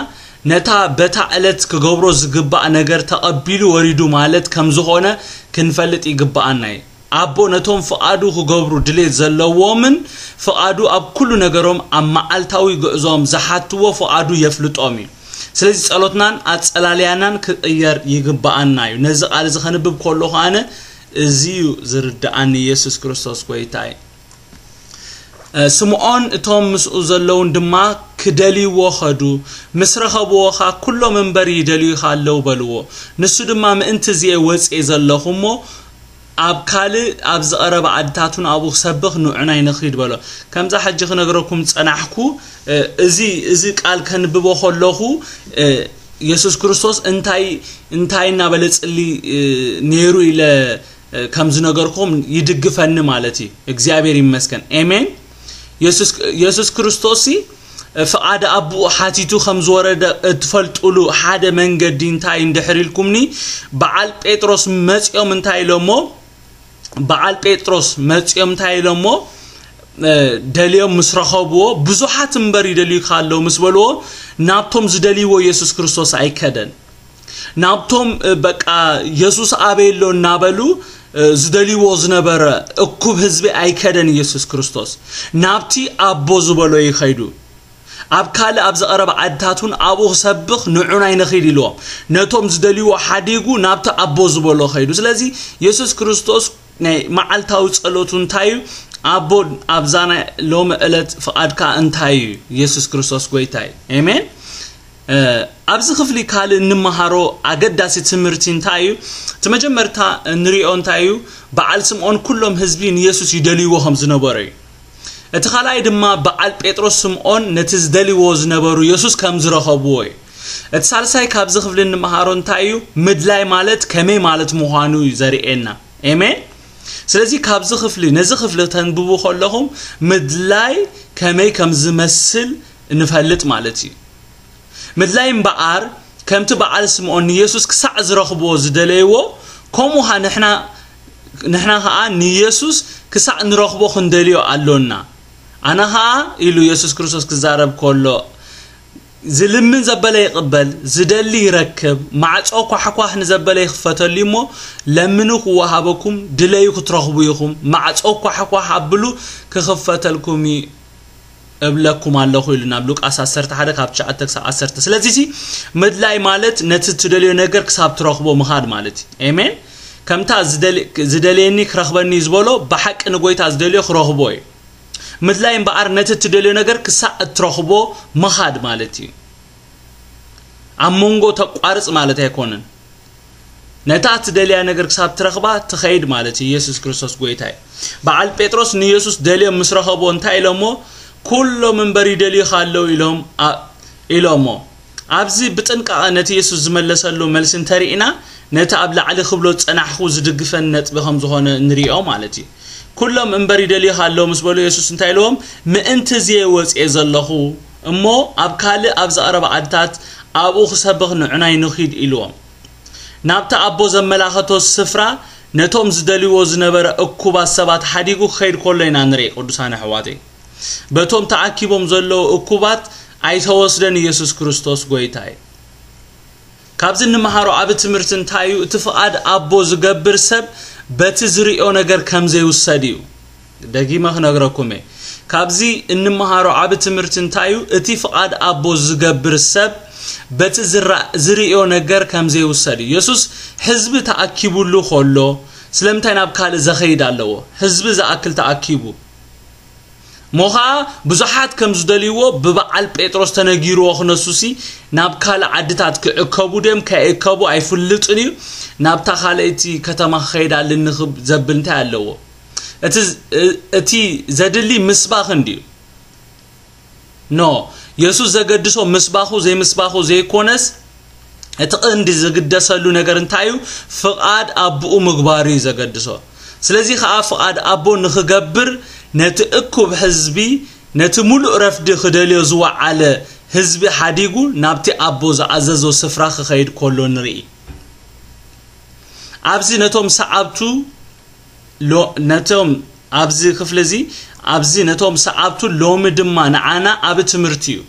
ነታ በታ ዕለት ክገብሮ ዝግባእ ነገር ተቐቢሉ ወሪዱ ማለት ከም ዝኾነ ክንፈልጥ ይግባኣና እዩ። ኣቦ ነቶም ፍቓዱ ክገብሩ ድሌት ዘለዎምን ፍቓዱ ኣብ ኩሉ ነገሮም ኣብ መዓልታዊ ጉዕዞም ዝሓትዎ ፍቓዱ የፍልጦም እዩ። ስለዚ ጸሎትናን ኣጸላልያናን ክቕየር ይግባኣና እዩ። ነዚ ቃል እዚ ከንብብ ከሎ ከኣነ እዚ እዩ ዝርድኣኒ። ኢየሱስ ክርስቶስ ጎይታ እዩ። እ፣ ስምዖን እቶም ምስኡ ዘለውን ድማ ክደልይዎ ኸዱ። ምስ ረኸብዎ ኸኣ፣ "ኩሎም እምበር ይደልዩኻ ኣለዉ" በልዎ። ንሱ ድማ፣ "ምእንቲ እዚኤ ወጽኤ ዘለኹ እሞ፣ ኣብ ካልእ ኣብ ዝቐረበ ዓድታቱን ኣብኡ ክሰብኽ ንዑናይ ንኺድ" በሎ። ከምዛ ሕጂ ክነግረኩም ጸናሕኩ፣ እ፣ እዚ፣ እዚ ቃል ከንብቦ ከለኹ፣ እ፣ የሱስ ክርስቶስ እንታይ፣ እንታይ እናበለ ጽሊ፣ እ፣ ነይሩ ኢለ፣ እ፣ ከም ዝነገርኩም ይድግፈኒ ማለት እዩ። እግዚኣብሔር ይመስገን። ኤሜን። የሱስ፣ የሱስ ክርስቶስ ሲ፣ እ፣ ፍቓድ ኣቦኡ ሓቲቱ ከም ዝወረደ እትፈልጡሉ ሓደ መንገዲ እንታይ እንድሕር ኢልኩምኒ፣ በዓል ጴጥሮስ መጺኦም እንታይ ኢሎሞ፣ በዓል ጴጥሮስ መጺኦም እንታይ ኢሎሞ፣ እ፣ ደልዮም ምስ ረኸብዎ፣ "ብዙሓት እምበር ይደልዩካ ኣለዉ" ምስ በልዎ፣ ናብቶም ዝደልይዎ የሱስ ክርስቶስ ኣይከደን። ናብቶም፣ እ፣ በቃ የሱስ ኣበይ ኣሎ እናበሉ፣ እ፣ ዝደልይዎ ዝነበረ እኩብ ህዝቢ ኣይከደን ኢየሱስ ክርስቶስ። ናብቲ ኣቦ ዝበሎ ይኸይዱ። "ኣብ ካልእ ኣብ ዝቐረበ ዓድታት እውን ኣብኡ ክሰብኽ ንዑናይ ንኺድ" ኢልዎም። ነቶም ዝደልይዎ ሓዲጉ ናብቲ ኣቦ ዝበሎ ኸይዱ። ስለዚ የሱስ ክርስቶስ ናይ መዓልታዊ ጸሎቱ እንታይ እዩ? "ኣቦ፣ ኣብዛ ናይ ሎሚ ዕለት ፍቓድካ እንታይ እዩ?" ኢየሱስ ክርስቶስ ጎይታ እዩ። ኤሜን። እ፣ ኣብዚ ክፍሊ ካልእ እንመሃሮ ኣገዳሲ ትምህርቲ እንታይ እዩ? እቲ መጀመርታ እንሪኦ እንታይ እዩ? በዓል ስምዖን ኩሎም ህዝቢ ንየሱስ ይደልይዎ ከም ዝነበሩ እዩ። እቲ ካልኣይ ድማ በዓል ጴጥሮስ ስምዖን ነቲ ዝደልይዎ ዝነበሩ የሱስ ከም ዝረኸብዎ እዩ። እቲ ሳልሳይ ካብዚ ክፍሊ እንመሃሮ እንታይ እዩ? ምድላይ ማለት ከመይ ማለት ምዃኑ እዩ ዘርእየና። ኤሜን። ስለዚ ካብዚ ክፍሊ፣ ነዚ ክፍሊ ተንብቡ ከለኹም ምድላይ ከመይ ከም ዝመስል ንፈልጥ ማለት እዩ። ምድላይ እምበኣር ከምቲ በዓል ስምዖን ንየሱስ ክሳዕ ዝረኽብዎ ዝደለይዎ፣ ከምኡ ኸኣ ንሕና፣ ንሕና ኸኣ ንየሱስ ክሳዕ ንረኽቦ ክንደልዮ ኣሎና። ኣነ ኸኣ ኢሉ የሱስ ክርስቶስ ክዛረብ ከሎ፣ ዝልምን ዘበለ ይቕበል፣ ዝደሊ ይረክብ፣ ማዕጾ ኳሕኳሕ ንዘበለ ይኽፈተሉ እሞ፣ ለምኑ ክወሃበኩም፣ ድለዩ ክትረኽቡ ኢኹም፣ ማዕጾ ኳሕኳሕ ኣብሉ ክኽፈተልኩም እዩ እብለኩም ኣለኹ ኢሉ ናብ ሉቃስ ዓሰርተ ሓደ ካብ ትሽዓተ ክሳብ ዓሰርተ። ስለዚ እዚ ምድላይ ማለት ነቲ ትደልዮ ነገር ክሳብ ትረኽቦ ምኻድ ማለት እዩ። ኤሜን። ከምታ ዝደል-፣ ዝደልየኒ ክረኽበኒ እዩ ዝበሎ ብሓቂ ንጎይታ ዝደልዮ ክረኽቦ እዩ። ምድላይ እምበኣር ነቲ እትደልዮ ነገር ክሳዕ እትረኽቦ ምኻድ ማለት እዩ። ኣብ መንጎ ተቋርጽ ማለት ኣይኮነን። ነታ እትደልያ ነገር ክሳብ ትረኽባ ትኸይድ ማለት እዩ። ኢየሱስ ክርስቶስ ጎይታ እዩ። በዓል ጴጥሮስ ንኢየሱስ ደልዮም ምስ ረኸብዎ እንታይ ኢሎሞ? "ኩሎም እምበር ይደልዩኻ ኣለዉ" ኢሎም፣ ኣ-፣ ኢሎሞ። ኣብዚ ብጥንቃቐ ነቲ የሱስ ዝመለሰሉ መልሲ እንተርኢና፣ ነቲ ኣብ ላዕሊ ክብሎ ዝጸናሕኩ ዝድግፈን ነጥቢ ከም ዝኾነ ንርእዮ ማለት እዩ። "ኩሎም እምበር ይደልዩኻ ኣለዉ" ምስ በሉ፣ የሱስ እንታይ ኢልዎም? "ምእንቲ እዚ እየ ወጽኤ ዘለኹ እሞ፣ ኣብ ካልእ ኣብ ዝቐረበ ዓድታት ኣብኡ ክሰብኽ ንዑናይ ንኺድ" ኢልዎም። ናብቲ ኣቦ ዘመላኸቶ ስፍራ ነቶም ዝደልይዎ ዝነበረ እኩባት ሰባት ሓዲጉ ክኸይድ ከሎ ኢና ንርኢ፣ ቅዱሳን ኣሕዋተይ። በቶም ተኣኪቦም ዘለዉ እኩባት ኣይተወስደን፣ ኢየሱስ ክርስቶስ ጎይታ እዩ። ካብዚ እንመሃሮ ዓቢ ትምህርቲ እንታይ እዩ? እቲ ፍቓድ ኣቦ ዝገብር ሰብ በቲ ዝርእዮ ነገር ከም ዘይውሰድ እዩ። ደጊመ ክነግረኩም እየ። ካብዚ እንመሃሮ ዓቢ ትምህርቲ እንታይ እዩ? እቲ ፍቓድ ኣቦ ዝገብር ሰብ በቲ ዝራ-፣ ዝርእዮ ነገር ከም ዘይውሰድ እዩ። የሱስ ህዝቢ ተኣኪቡሉ ከሎ ስለምንታይ ናብ ካልእ ዘኸይድ ኣለዎ? ህዝቢ ዝኣክል ተኣኪቡ። እሞ ኸኣ ብዙሓት ከም ዝደልይዎ ብበዓል ጴጥሮስ ተነጊርዎ ክነሱሲ ናብ ካልእ ዓድታት ክእከቡ ድዮም ከይእከቡ ኣይፍልጥን እዩ፣ ናብታ ካልኣይቲ ከተማ ክኸይድ ኣለኒ ክብ-፣ ዘብል እንታይ ኣለዎ? እቲ፣ እቲ ዘድሊ ምስባኽ እንድዩ። ኖ፣ የሱስ ዘገድሶ ምስባኹ ዘይምስባኹ ዘይኮነስ፣ እቲ ቀንዲ ዝግደሰሉ ነገር እንታይ እዩ? ፍቓድ ኣቦኡ ምግባሩ እዩ ዘገድሶ። ስለዚ ኸኣ ፍቓድ ኣቦ ንኽገብር ነቲ እኩብ ህዝቢ፣ ነቲ ምሉእ ረፍዲ ክደልዮ ዝወዓለ ህዝቢ ሓዲጉ ናብቲ ኣቦ ዝኣዘዞ ስፍራ ክኸይድ ከሎ ንርኢ። ኣብዚ ነቶም ሰዓብቱ ሎ-፣ ነቶም ኣብዚ ክፍሊ እዚ፣ ኣብዚ ነቶም ሰዓብቱ ሎሚ ድማ ንዓና ኣብ ትምህርቲ እዩ።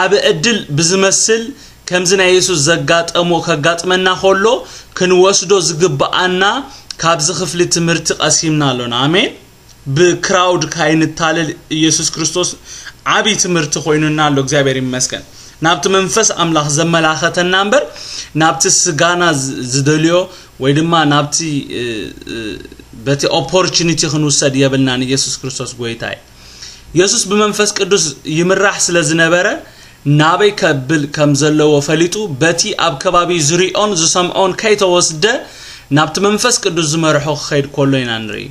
ኣብ ዕድል ብዝመስል ከምዚ ናይ የሱስ ዘጋጠሞ ከጋጥመና ከሎ ክንወስዶ ዝግብኣና ካብዚ ክፍሊ ትምህርቲ ቀሲምና ኣሎና። ኣሜን። ብክራውድ ካይንታለል ኢየሱስ ክርስቶስ ዓብዪ ትምህርቲ ኮይኑና ኣሎ። እግዚኣብሔር ይመስገን። ናብቲ መንፈስ ኣምላኽ ዘመላኸተና እምበር ናብቲ ስጋና ዝ-፣ ዝደልዮ ወይ ድማ ናብቲ፣ እ፣ እ፣ በቲ ኦፖርቹኒቲ ክንውሰድ የብልናን። ኢየሱስ ክርስቶስ ጎይታ እዩ። የሱስ ብመንፈስ ቅዱስ ይምራሕ ስለ ዝነበረ ናበይ ከብል ከም ዘለዎ ፈሊጡ በቲ ኣብ ከባቢ ዝሪኦን ዝሰምዖን ከይተወስደ ናብቲ መንፈስ ቅዱስ ዝመርሖ ክኸይድ ከሎ ኢና ንርኢ።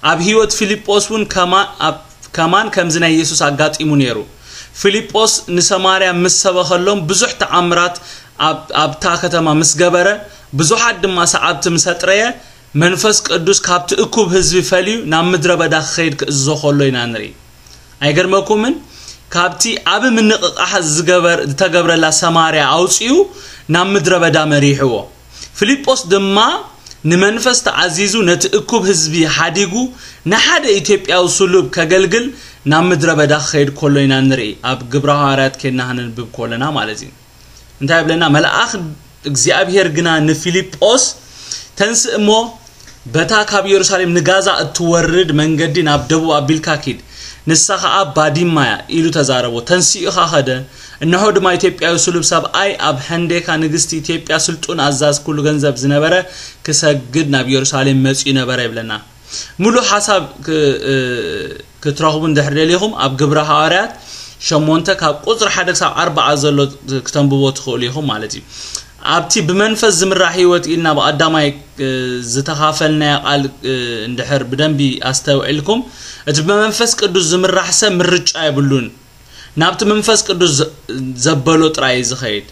ኣብ ህይወት ፊልጶስ እውን ከማ-፣ ኣብ-፣ ከማን ከምዚ ናይ የሱስ ኣጋጢሙ ነይሩ። ፊልጶስ ንሰማርያ ምስ ሰበኸሎም ብዙሕ ተኣምራት ኣብ-፣ ኣብታ ከተማ ምስ ገበረ፣ ብዙሓት ድማ ሰዓብቲ ምስ ኣጥረየ፣ መንፈስ ቅዱስ ካብቲ እኩብ ህዝቢ ፈልዩ ናብ ምድረ በዳ ክኸይድ ክእዝዞ ከሎ ኢና ንርኢ። ኣይገርመኩምን? ካብቲ ኣብ ምንቕቓሕ ዝገበር-፣ ዝተገብረላ ሰማርያ ኣውጺኡ ናብ ምድረ በዳ መሪሕዎ። ፊልጶስ ድማ ንመንፈስ ተኣዚዙ ነቲ እኩብ ህዝቢ ሓዲጉ ንሓደ ኢትዮጵያዊ ስሉብ ከገልግል ናብ ምድረ በዳ ክኸይድ ከሎ ኢና ንርኢ። ኣብ ግብረ ሃዋርያት ኬድና ክንንብብ ከለና ማለት እዩ። እንታይ ይብለና? መልኣኽ እግዚኣብሔር ግና ንፊልጶስ፣ "ተንስእ እሞ በታ ካብ ኢየሩሳሌም ንጋዛ እትወርድ መንገዲ ናብ ደቡብ ኣቢልካ ኪድ፣ ንሳ ኸኣ ባዲማ እያ" ኢሉ ተዛረቦ። ተንሲኡ ኸኣ ኸደ። እንሆ ድማ ኢትዮጵያዊ ስሉብ ሰብኣይ ኣብ ሐንዴካ ንግስቲ ኢትዮጵያ ስልጡን ኣዛዝ ኩሉ ገንዘብ ዝነበረ ክሰግድ ናብ ኢየሩሳሌም መጺኡ ነበረ ይብለና። ሙሉእ ሓሳብ ክ-፣ እ፣ ክትረኽቡ እንድሕር ደሊኹም ኣብ ግብረ ሃዋርያት ሸሞንተ ካብ ቁጽሪ ሓደ ክሳብ ኣርባዓ ዘሎ ክተንብቦ ትኽእሉ ኢኹም ማለት እዩ። ኣብቲ ብመንፈስ ዝምራሕ ህይወት ኢልና ብቐዳማይ፣ እ፣ ዝተኻፈልናዮ ቃል፣ እ፣ እንድሕር ብደንቢ ኣስተውዒልኩም፣ እቲ ብመንፈስ ቅዱስ ዝምራሕ ሰብ ምርጫ የብሉን። ናብቲ መንፈስ ቅዱስ ዘ-፣ ዘበሎ ጥራይ እዩ ዝኸይድ።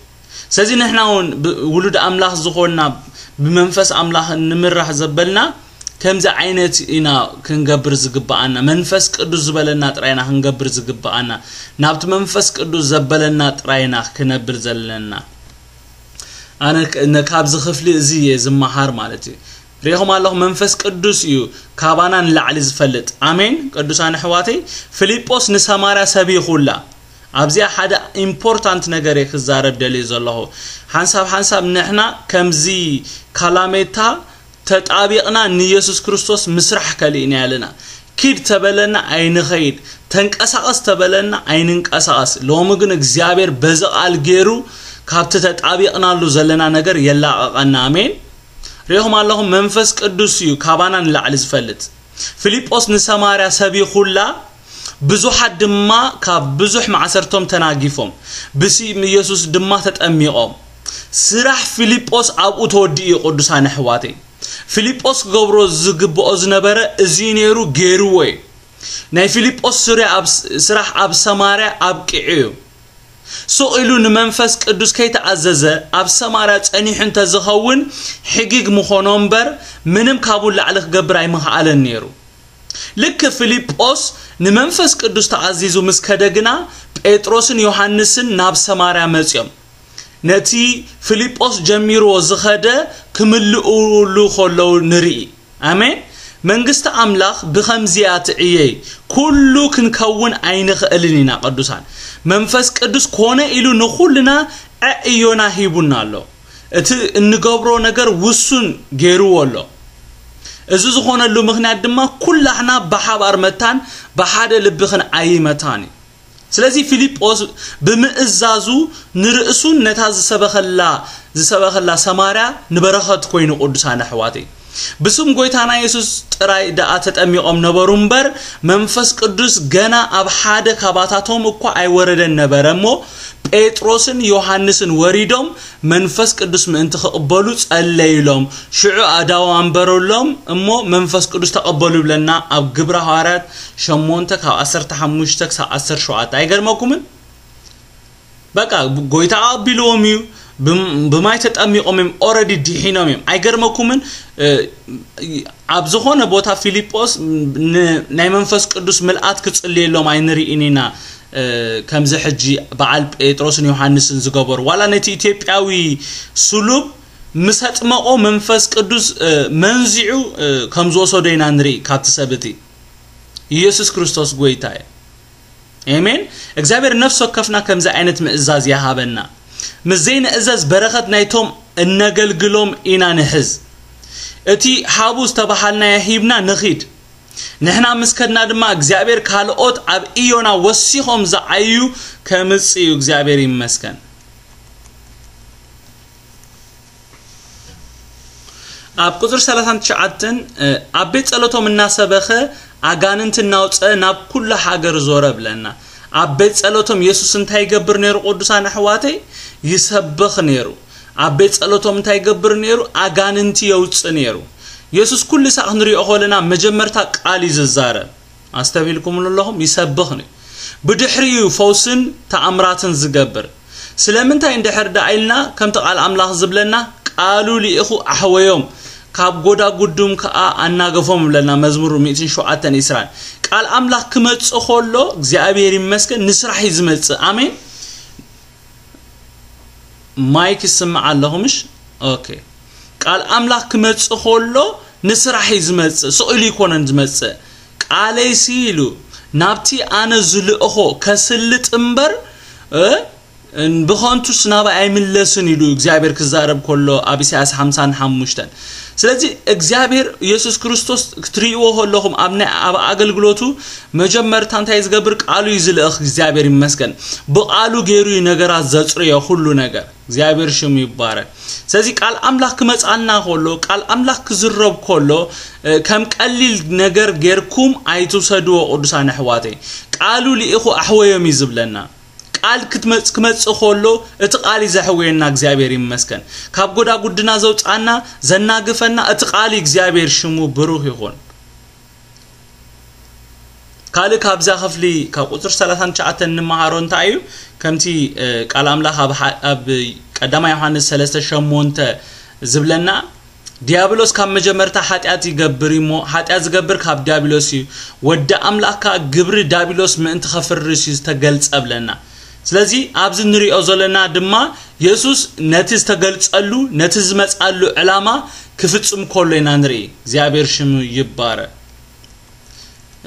ስለዚ ንሕና እውን ብ-፣ ውሉድ ኣምላኽ ዝኾንና ብመንፈስ ኣምላኽ ንምራሕ ዘበልና ከምዚ ዓይነት ኢና ክንገብር ዝግብኣና። መንፈስ ቅዱስ ዝበለና ጥራይ ኢና ክንገብር ዝግብኣና። ናብቲ መንፈስ ቅዱስ ዘበለና ጥራይ ኢና ክነብር ዘለና። ኣነ ክ-፣ ነ-፣ ካብዚ ክፍሊ እዚ እየ ዝመሃር ማለት እዩ። ሪኢኹም ኣለኹም፣ መንፈስ ቅዱስ እዩ ካባና ንላዕሊ ዝፈልጥ። ኣሜን። ቅዱሳን ኣሕዋተይ፣ ፊልጶስ ንሰማርያ ሰቢኹላ። ኣብዚኣ ሓደ ኢምፖርታንት ነገር እየ ክዛረብ ደልየ ዘለኹ። ሓንሳብ ሓንሳብ ንሕና ከምዚ ካላሜታ ተጣቢቕና ንየሱስ ክርስቶስ ምስራሕ ከሊእና ኣለና። ኪድ ተበለና ኣይንኸይድ፣ ተንቀሳቐስ ተበለና ኣይንንቀሳቐስ። ሎሚ ግን እግዚኣብሔር በዚ ቃል ገይሩ ካብቲ ተጣቢቕናሉ ዘለና ነገር የላቐቐና። ኣሜን። ሪኢኹም ኣለኹም፣ መንፈስ ቅዱስ እዩ ካባና ንላዕሊ ዝፈልጥ። ፊልጶስ ንሰማርያ ሰቢኹላ፣ ብዙሓት ድማ ካብ ብዙሕ ማዕሰርቶም ተናጊፎም፣ ብስም ኢየሱስ ድማ ተጠሚቖም። ስራሕ ፊልጶስ ኣብኡ ተወዲኡ እዩ፣ ቅዱሳን ኣሕዋተይ። ፊልጶስ ክገብሮ ዝግብኦ ዝነበረ እዚ ነይሩ፣ ገይርዎ እዩ። ናይ ፊልጶስ ስርያ ኣብ ስ-፣ ስራሕ ኣብ ሰማርያ ኣብቂዑ እዩ። ሱቕ ኢሉ ንመንፈስ ቅዱስ ከይተኣዘዘ ኣብ ሰማርያ ጸኒሑ እንተዝኸውን፣ ሕጊግ ምኾኖ እምበር፣ ምንም ካብኡ ላዕሊ ክገብር ኣይምኽኣለን ነይሩ። ልክ ፊልጶስ ንመንፈስ ቅዱስ ተኣዚዙ ምስ ከደ ግና፣ ጴጥሮስን ዮሃንስን ናብ ሰማርያ መጺኦም። ነቲ ፊልጶስ ጀሚርዎ ዝኸደ ክምልኡሉ ከለዉ ንርኢ። ኣሜን። መንግስቲ ኣምላኽ ብኸምዚያ ትዕየይ፣ ኩሉ ክንከውን ኣይንኽእልን ኢና ቅዱሳን። መንፈስ ቅዱስ ኮነ ኢሉ ንኹልና ዕዕዮና ሂቡና ኣሎ። እቲ እንገብሮ ነገር ውሱን ገይርዎ ኣሎ። እዚ ዝኾነሉ ምኽንያት ድማ ኩላህና ብሓባር መታን ብሓደ ልቢ ክንዓዪ መታን እዩ። ስለዚ ፊልጶስ ብምእዛዙ ንርእሱን ነታ ዝሰበኸላ፣ ዝሰበኸላ ሰማርያ ንበረኸት ኮይኑ፣ ቅዱሳን ኣሕዋተይ። ብስም ጎይታና የሱስ ጥራይ ደኣ ተጠሚቖም ነበሩ እምበር፣ መንፈስ ቅዱስ ገና ኣብ ሓደ ካባታቶም እኳ ኣይወረደን ነበረ እሞ፣ ጴጥሮስን ዮሃንስን ወሪዶም መንፈስ ቅዱስ ምእንቲ ክቕበሉ ጸለዩሎም። ሽዑ ኣእዳዎም ኣንበረሎም እሞ መንፈስ ቅዱስ ተቐበሉ ይብለና ኣብ ግብረ ሃዋርያት ሸሞንተ ካብ ዓሰርተ ሓሙሽተ ክሳብ ዓሰርተ ሸውዓተ። ኣይገርመኩምን? በቃ ጎይታ ኣቢልዎም እዩ። ብም-፣ ብማይ ተጠሚቖም እዮም፣ ኦረዲ ድሒኖም እዮም። ኣይገርመኩምን? እ፣ ኣብ ዝኾነ ቦታ ፊልጶስ ን-፣ ናይ መንፈስ ቅዱስ ምልኣት ክጽልየሎም ኣይንርኢን ኢና፣ እ፣ ከምዚ ሕጂ በዓል ጴጥሮስን ዮሃንስን ዝገበሩ። ዋላ ነቲ ኢትዮጵያዊ ስሉብ ምስ ኣጥመቖ መንፈስ ቅዱስ፣ እ፣ መንዚዑ፣ እ፣ ከም ዝወሰዶ ኢና ንርኢ ካብቲ ሰብ እቲ። ኢየሱስ ክርስቶስ ጎይታ እዩ። ኣሜን። እግዚኣብሔር ነፍሲ ወከፍና ከምዚ ዓይነት ምእዛዝ ይሃበና። ምስ ዘይንእዘዝ በረኸት ናይቶም እነገልግሎም ኢና ንሕዝ። እቲ ሃቡ ዝተባሃልናዮ ሂብና ንኺድ። ንሕና ምስ ከድና ድማ እግዚኣብሔር ካልኦት ኣብ ኢዮና ወሲኾም ዝዓዩ ከምጽእ እዩ። እግዚኣብሔር ይመስገን። ኣብ ቁጽሪ ሰላሳን ትሽዓተን፣ እ፣ ኣብ ቤት ጸሎቶም እናሰበኸ ኣጋንንቲ እናውፀ ናብ ኩሉ ሃገር ዞረ ብለና። ኣብ ቤት ጸሎቶም የሱስ እንታይ ይገብር ነይሩ? ቅዱሳን ኣሕዋተይ፣ ይሰብኽ ነይሩ። ኣብ ቤት ጸሎቶም እንታይ ይገብር ነይሩ? ኣጋንንቲ የውጽእ ነይሩ። የሱስ ኩሉ ሳዕ ክንሪኦ ከለና መጀመርታ ቃል እዩ ዝዛረብ። ኣስተቢልኩምሉ ኣለኹም? ይሰብኽ ነይሩ። ብድሕሪኡ ፈውስን ተኣምራትን ዝገብር። ስለምንታይ እንድሕር ደኣ ኢልና፣ ከምቲ ቃል ኣምላኽ ዝብለና፣ ቃሉ ልኢኹ ኣሕወዮም፣ ካብ ጎዳጉድም ከኣ ኣናገፎም ይብለና መዝሙር ሚእትን ሸውዓተን ዒስራን። ቃል ኣምላኽ ክመጽእ ከሎ እግዚኣብሔር ይመስገን ንስራሕ እዩ ዝመጽእ። ኣሜን። ማይክ ይስማዕ ኣለኹ ምሽ? ኦኬ። ቃል ኣምላኽ ክመጽእ ከሎ ንስራሕ እዩ ዝመጽእ፣ ስቕ ኢሉ ኣይኮነን ዝመጽእ። ቃለይሲ ኢሉ ናብቲ ኣነ ዝልእኾ ከስልጥ እምበር፣ እ፣ ብኸንቱስ ናባይ ኣይምለስን ኢሉ እግዚኣብሔር ክዛረብ ከሎ ኣብ ኢሳያስ ሓምሳን ሓሙሽተን። ስለዚ እግዚኣብሔር የሱስ ክርስቶስ ክትርእይዎ ከለኹም ኣብ ናይ፣ ኣብ ኣገልግሎቱ መጀመርታ እንታይ ዝገብር? ቃሉ እዩ ዝልእኽ። እግዚኣብሔር ይመስገን። ብቃሉ ገይሩ እዩ ነገራት ዘጽርዮ ኩሉ ነገር። እግዚኣብሔር ሽሙ ይባረክ። ስለዚ ቃል ኣምላኽ ክመጻልና ከሎ፣ ቃል ኣምላኽ ክዝረብ ከሎ፣ እ፣ ከም ቀሊል ነገር ጌርኩም ኣይትውሰድዎ ቅዱሳን ኣሕዋተይ። ቃሉ ልኢኹ ኣሕወዮም እዩ ዝብለና። ቃል ክትመጽ-፣ ክመጽእ ከሎ እቲ ቃል እዩ ዘሕውየና። እግዚኣብሔር ይመስገን። ካብ ጎዳጉድና ዘውጻና፣ ዘናግፈና እቲ ቃል እዩ። እግዚኣብሔር ሽሙ ብሩኽ ይኹን። ካልእ ካብዛ ክፍሊ ካብ ቁጽሪ ሰላሳን ትሽዓተን እንመሃሮ እንታይ እዩ? ከምቲ፣ እ፣ ቃል ኣምላኽ ኣብ ሓ-፣ ኣብ ቀዳማይ ዮሃንስ ሰለስተ ሸሞንተ ዝብለና፣ ዲያብሎስ ካብ መጀመርታ ሓጢኣት ይገብር እዩ እሞ፣ ሓጢኣት ዝገብር ካብ ዲያብሎስ እዩ። ወዲ ኣምላኽ ከኣ ግብሪ ዲያብሎስ ምእንቲ ከፍርስ እዩ ዝተገልጸ ብለና። ስለዚ ኣብዚ ንሪኦ ዘለና ድማ የሱስ ነቲ ዝተገልጸሉ፣ ነቲ ዝመጻሉ ዕላማ ክፍጽም ከሎ ኢና ንርኢ። እግዚኣብሔር ሽሙ ይባረክ።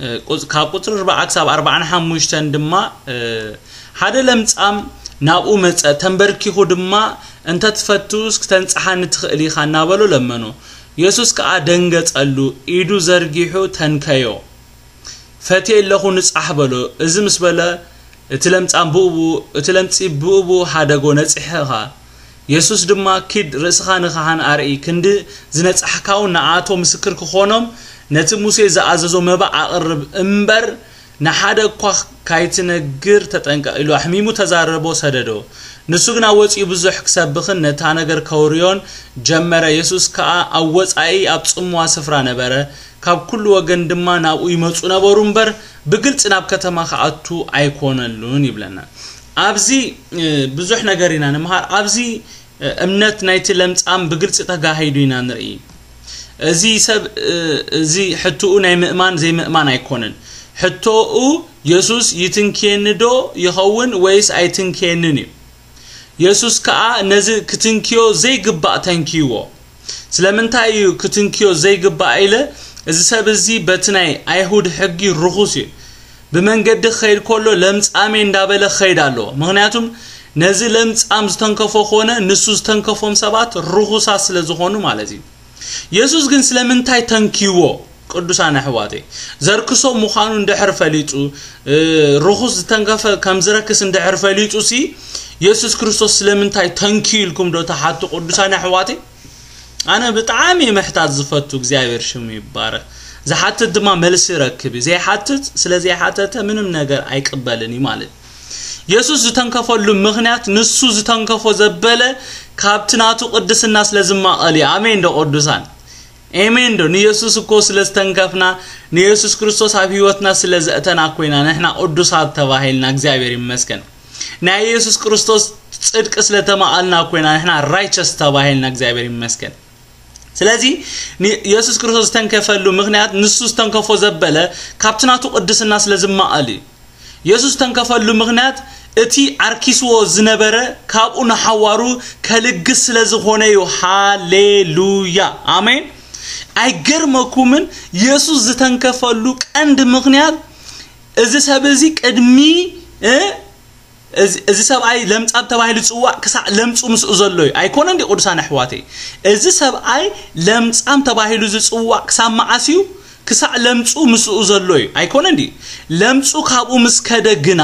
እ፣ ቁጽ-፣ ካብ ቁጽሪ ኣርባዓ ክሳብ ኣርባዓን ሓሙሽተን ድማ፣ እ፣ ሓደ ለምጻም ናብኡ መጸ፣ ተንበርኪኹ ድማ፣ "እንተ ትፈቱስ ክተንጽሓኒ ትኽእል ኢኻ" እናበሎ ለመኖ። የሱስ ከኣ ደንገጸሉ፣ ኢዱ ዘርጊሑ ተንከዮ። "ፈትየ ኣለኹ፣ ንጻሕ" በሎ። እዚ ምስ በለ፣ እቲ ለምጻም ብኡ ብኡ፣ እቲ ለምጺ ብኡ ብኡ ሃደጎ፣ ነጺሑ ኸኣ። የሱስ ድማ፣ "ኪድ ርእስኻ ንኻህን ኣርኢ፣ ክንዲ ዝነጻሕካ እውን ንኣቶ ምስክር ክኾኖም፣ ነቲ ሙሴ ዝኣዘዞ መባእ ኣቕርብ እምበር፣ ንሓደ እኳ ካይትነግር ተጠንቀቕ" ኢሉ ኣሕሚሙ ተዛረቦ፣ ሰደዶ። ንሱ ግና ወጺኡ ብዙሕ ክሰብኽን ነታ ነገር ከውርዮን ጀመረ። የሱስ ከኣ ኣብ ወጻኢ ኣብ ጽምዋ ስፍራ ነበረ። ካብ ኩሉ ወገን ድማ ናብኡ ይመጹ ነበሩ እምበር፣ ብግልጺ ናብ ከተማ ክኣቱ ኣይኮነሉን ይብለና። ኣብዚ፣ እ፣ ብዙሕ ነገር ኢና ንምሃር። ኣብዚ፣ እ፣ እምነት ናይቲ ለምጻም ብግልጺ ተጋሂዱ ኢና ንርኢ። እዚ ሰብ፣ እ፣ እዚ ሕቶኡ ናይ ምእማን ዘይምእማን ኣይኮነን። ሕቶኡ የሱስ ይትንክየኒ ዶ ይኸውን ወይስ ኣይትንክየንን እዩ። የሱስ ከኣ ነዚ ክትንክዮ ዘይግባእ ተንክይዎ። ስለምንታይ እዩ ክትንክዮ ዘይግባእ ኢለ? እዚ ሰብ እዚ በቲ ናይ ኣይሁድ ሕጊ ርኹስ እዩ። ብመንገዲ ክኸይድ ከሎ ለምጻመይ እንዳበለ ክኸይድ ኣለዎ። ምኽንያቱም ነዚ ለምጻም ዝተንከፎ ኮነ ንሱ ዝተንከፎም ሰባት ርኹሳት ስለ ዝኾኑ ማለት እዩ። የሱስ ግን ስለምንታይ ተንክይዎ? ቅዱሳን ኣሕዋተይ፣ ዘርክሶ ምዃኑ እንድሕር ፈሊጡ፣ እ፣ ርኹስ ዝተንከፈ ከም ዝረክስ እንድሕር ፈሊጡ ሲ፣ የሱስ ክርስቶስ ስለምንታይ ተንክዩ ኢልኩም ዶ ትሓቱ? ቅዱሳን ኣሕዋተይ፣ ኣነ ብጣዕሚ ምሕታት ዝፈቱ እግዚኣብሔር ሽሙ ይባረክ። ዝሓትት ድማ መልሲ ይረክብ እዩ። ዘይሓትት ስለ ዘይሓተተ ምንም ነገር ኣይቅበልን እዩ ማለት እዩ። የሱስ ዝተንከፈሉ ምኽንያት ንሱ ዝተንከፎ ዘበለ ካብቲ ናቱ ቅድስና ስለ ዝማቐል እዩ። ኣሜን ዶ ቅዱሳን? ኤሜን ዶ? ንየሱስ እኮ ስለ ዝተንከፍና፣ ንየሱስ ክርስቶስ ኣብ ህይወትና ስለ ዘእተና ኮይና ንሕና ቅዱሳት ተባሂልና። እግዚኣብሔር ይመስገን። ናይ የሱስ ክርስቶስ ጽድቂ ስለ ተማቐልና ኮይና ንሕና ራይቸስ ተባሂልና። እግዚኣብሔር ይመስገን። ስለዚ የሱስ ክርስቶስ ዝተንከፈሉ ምኽንያት ንሱ ዝተንከፎ ዘበለ ካብቲ ናቱ ቅድስና ስለ ዝማቐል እዩ። የሱስ ዝተንከፈሉ ምኽንያት እቲ ዓርኪስዎ ዝነበረ ካብኡ ንሓዋሩ ከልግስ ስለ ዝኾነ እዩ። ሃሌሉያ ኣሜን። ኣይገርመኩምን? የሱስ ዝተንከፈሉ ቀንዲ ምኽንያት እዚ ሰብ እዚ ቅድሚ እ፣ እዚ እዚ ሰብኣይ ለምጻም ተባሂሉ ዝጽዋዕ ክሳዕ ለምጹ ምስኡ ዘሎ እዩ። ኣይኮነን ድዩ ቅዱሳን ኣሕዋተይ? እዚ ሰብኣይ ለምጻም ተባሂሉ ዝጽዋዕ ክሳብ መዓስ እዩ? ክሳዕ ለምጹ ምስኡ ዘሎ እዩ። ኣይኮነን ድዩ? ለምጹ ካብኡ ምስ ከደ ግና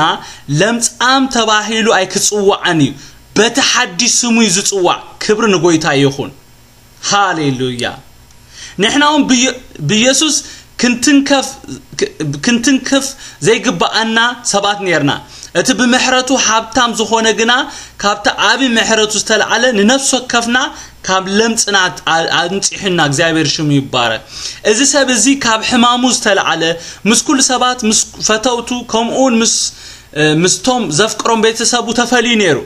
ለምጻም ተባሂሉ ኣይክጽዋዕን እዩ። በቲ ሓድሽ ስሙ እዩ ዝጽዋዕ። ክብሪ ንጎይታ ይኹን። ሃሌሉያ። ንሕና እውን ብየ- ብየሱስ ክንትንከፍ ክንትንክፍ ዘይግባኣና ሰባት ነርና። እቲ ብምሕረቱ ሃብታም ዝኾነ ግና ካብቲ ዓቢ ምሕረቱ ዝተላዕለ ንነፍሲ ወከፍና ካብ ለምጽና ኣንጺሑና። እግዚኣብሔር ሽሙ ይባረክ። እዚ ሰብ እዚ ካብ ሕማሙ ዝተላዕለ ምስ ኩሉ ሰባት ምስ ፈተውቱ ከምኡውን ምስ ምስቶም ዘፍቅሮም ቤተሰቡ ተፈልዩ ነይሩ።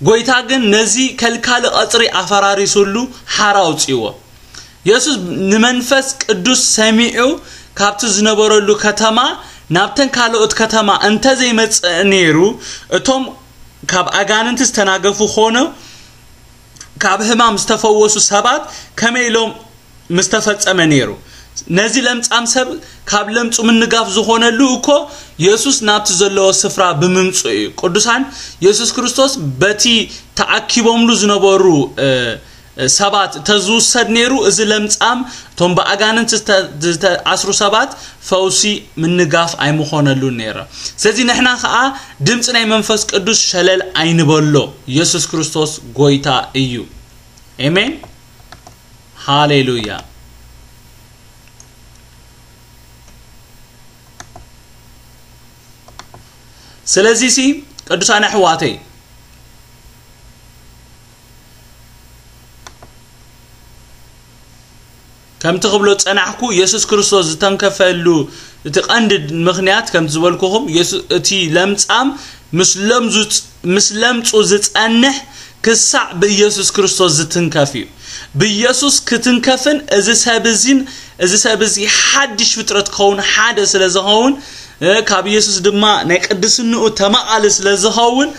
ጎይታ ግን ነዚ ከልካሊ ቀጽሪ ኣፈራሪሱሉ ሓራ ኣውጺእዎ። የሱስ ንመንፈስ ቅዱስ ሰሚዑ ካብቲ ዝነበረሉ ከተማ ናብተን ካልኦት ከተማ እንተ ዘይመጽእ ነይሩ፣ እቶም ካብ ኣጋንንቲ ዝተናገፉ ኾነ ካብ ሕማም ዝተፈወሱ ሰባት ከመይ ኢሎም ምስ ተፈጸመ ነይሩ? ነዚ ለምጻም ሰብ ካብ ለምጹ ምንጋፍ ዝኾነሉ እኮ የሱስ ናብቲ ዘለዎ ስፍራ ብምምጹ እዩ። ቅዱሳን፣ የሱስ ክርስቶስ በቲ ተኣኪቦምሉ ዝነበሩ ሰባት ተዝውሰድ ነይሩ፣ እዚ ለምጻም፣ እቶም ብኣጋንንት ዝተኣስሩ ሰባት ፈውሲ ምንጋፍ ኣይምኾነሉን ነይረ። ስለዚ ንሕና ኸኣ ድምፂ ናይ መንፈስ ቅዱስ ሸለል ኣይንበሎ። የሱስ ክርስቶስ ጎይታ እዩ። ኤሜን። ሃሌሉያ። ስለዚ ሲ ቅዱሳን ኣሕዋተይ፣ ከምቲ ክብሎ ጸናሕኩ፣ የሱስ ክርስቶስ ዝተንከፈሉ እቲ ቀንዲ ምኽንያት፣ ከምቲ ዝበልኩኹም፣ የሱ-፣ እቲ ለምጻም ምስ ለምዙ-፣ ምስ ለምጹ ዝጸንሕ ክሳዕ ብኢየሱስ ክርስቶስ ዝትንከፍ እዩ። ብኢየሱስ ክትንከፍን እዚ ሰብ እዚን፣ እዚ ሰብ እዚ ሓድሽ ፍጥረት ክኸውን ሓደ ስለ ዝኸውን፣ እ፣ ካብ ኢየሱስ ድማ ናይ ቅድስንኡ ተማቓሊ ስለ ዝኸውን፣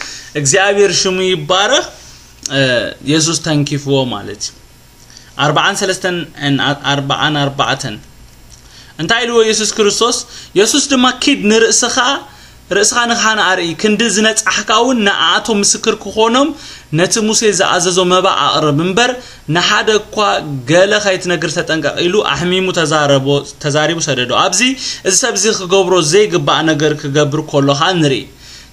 እግዚኣብሔር ሽሙ ይባረኽ። እ፣ የሱስ ተንኪፍዎ ማለት እዩ። ኣርብዓን ሰለስተን፣ ኣርብዓን ኣርባዕተን። እንታይ ኢልዎ የሱስ ክርስቶስ? የሱስ ድማ፣ "ኪድ ንርእስኻ፣ ርእስኻ ንኻህን ኣርኢ፣ ክንዲ ዝነጻሕካ እውን ንኣኣቶም ምስክር ክኾኖም ነቲ ሙሴ ዝኣዘዞ መባእ ኣቕርብ እምበር፣ ንሓደ እኳ ገለ ከይትነግር ተጠንቀቕ" ኢሉ ኣሕሚሙ ተዛረቦ-፣ ተዛሪቡ ሰደዶ። ኣብዚ እዚ ሰብ እዚ ክገብሮ ዘይግባእ ነገር ክገብር ከሎ ኸኣ ንርኢ።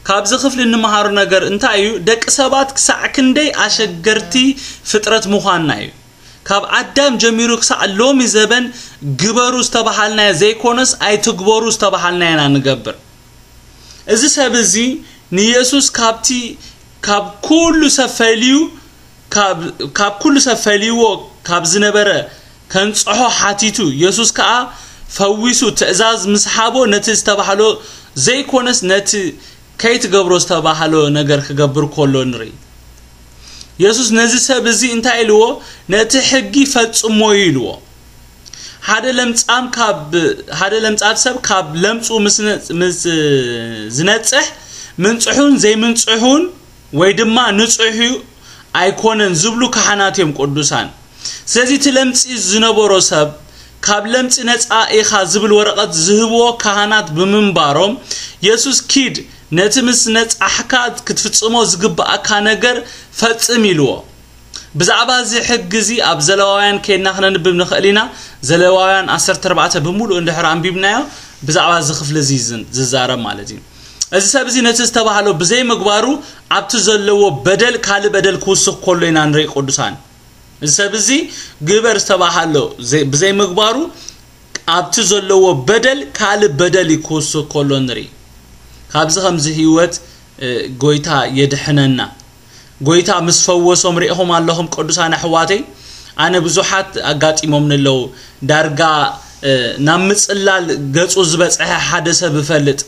ካብዚ ክፍሊ እንመሃሮ ነገር እንታይ እዩ? ደቂ ሰባት ክሳዕ ክንደይ ኣሸገርቲ ፍጥረት ምዃንና እዩ። ካብ ኣዳም ጀሚሩ ክሳዕ ሎሚ ዘበን ግበሩ ዝተባሃልናዮ ዘይኮነስ ኣይትግበሩ ዝተባሃልናዮ ኢና ንገብር። እዚ ሰብ እዚ ንየሱስ ካብቲ ካብ ኩሉ ሰብ ፈልዩ፣ ካብ፣ ካብ ኩሉ ሰብ ፈልይዎ ካብ ዝነበረ ከንጽሖ ሓቲቱ፣ የሱስ ከኣ ፈዊሱ ትእዛዝ ምስ ሃቦ ነቲ ዝተባህሎ ዘይኮነስ ነቲ ከይትገብሮ ዝተባህሎ ነገር ክገብር ከሎ ንርኢ። የሱስ ነዚ ሰብ እዚ እንታይ ኢልዎ? "ነቲ ሕጊ ፈጽሞ" እዩ ኢልዎ። ሓደ ለምጻም ካብ፣ ሓደ ለምጻም ሰብ ካብ ለምጹ ምስ ነ-፣ ምስ ዝነጽሕ፣ ምንጽሑን ዘይምንጽሑን ወይ ድማ ንጹሕ እዩ ኣይኮነን ዝብሉ ካህናት እዮም ቅዱሳን። ስለዚ እቲ ለምጺ ዝነበሮ ሰብ ካብ ለምጺ ነጻ ኢኻ ዝብል ወረቐት ዝህብዎ ካህናት ብምንባሮም፣ የሱስ፣ "ኪድ፣ ነቲ ምስ ነጻሕካ ክትፍጽሞ ዝግብኣካ ነገር ፈጽም" ኢልዎ። ብዛዕባ እዚ ሕጊ እዚ ኣብ ዘለዋውያን ከይድና ክነንብብ ንኽእል ኢና። ዘለዋውያን ዓሰርተ ኣርባዕተ ብምሉእ እንድሕር ኣንቢብናዮ፣ ብዛዕባ እዚ ክፍሊ እዚ ዝን-፣ ዝዛረብ ማለት እዩ። እዚ ሰብ እዚ ነቲ ዝተባህሎ ብዘይምግባሩ ኣብቲ ዘለዎ በደል ካልእ በደል ክውስኽ ከሎ ኢና ንርኢ ቅዱሳን። እዚ ሰብ እዚ ግበር ዝተባሃሎ ዘይ- ብዘይምግባሩ ኣብቲ ዘለዎ በደል ካልእ በደል እዩ ክውስኽ ከሎ ንርኢ። ካብዚ ከምዚ ህይወት እ፣ ጎይታ የድሕነና። ጎይታ ምስ ፈወሶም ርኢኹም ኣለኹም ቅዱሳን ኣሕዋተይ። ኣነ ብዙሓት ኣጋጢሞም ንለው ዳርጋ እ፣ ናብ ምጽላል ገጹ ዝበጽሐ ሓደ ሰብ እፈልጥ።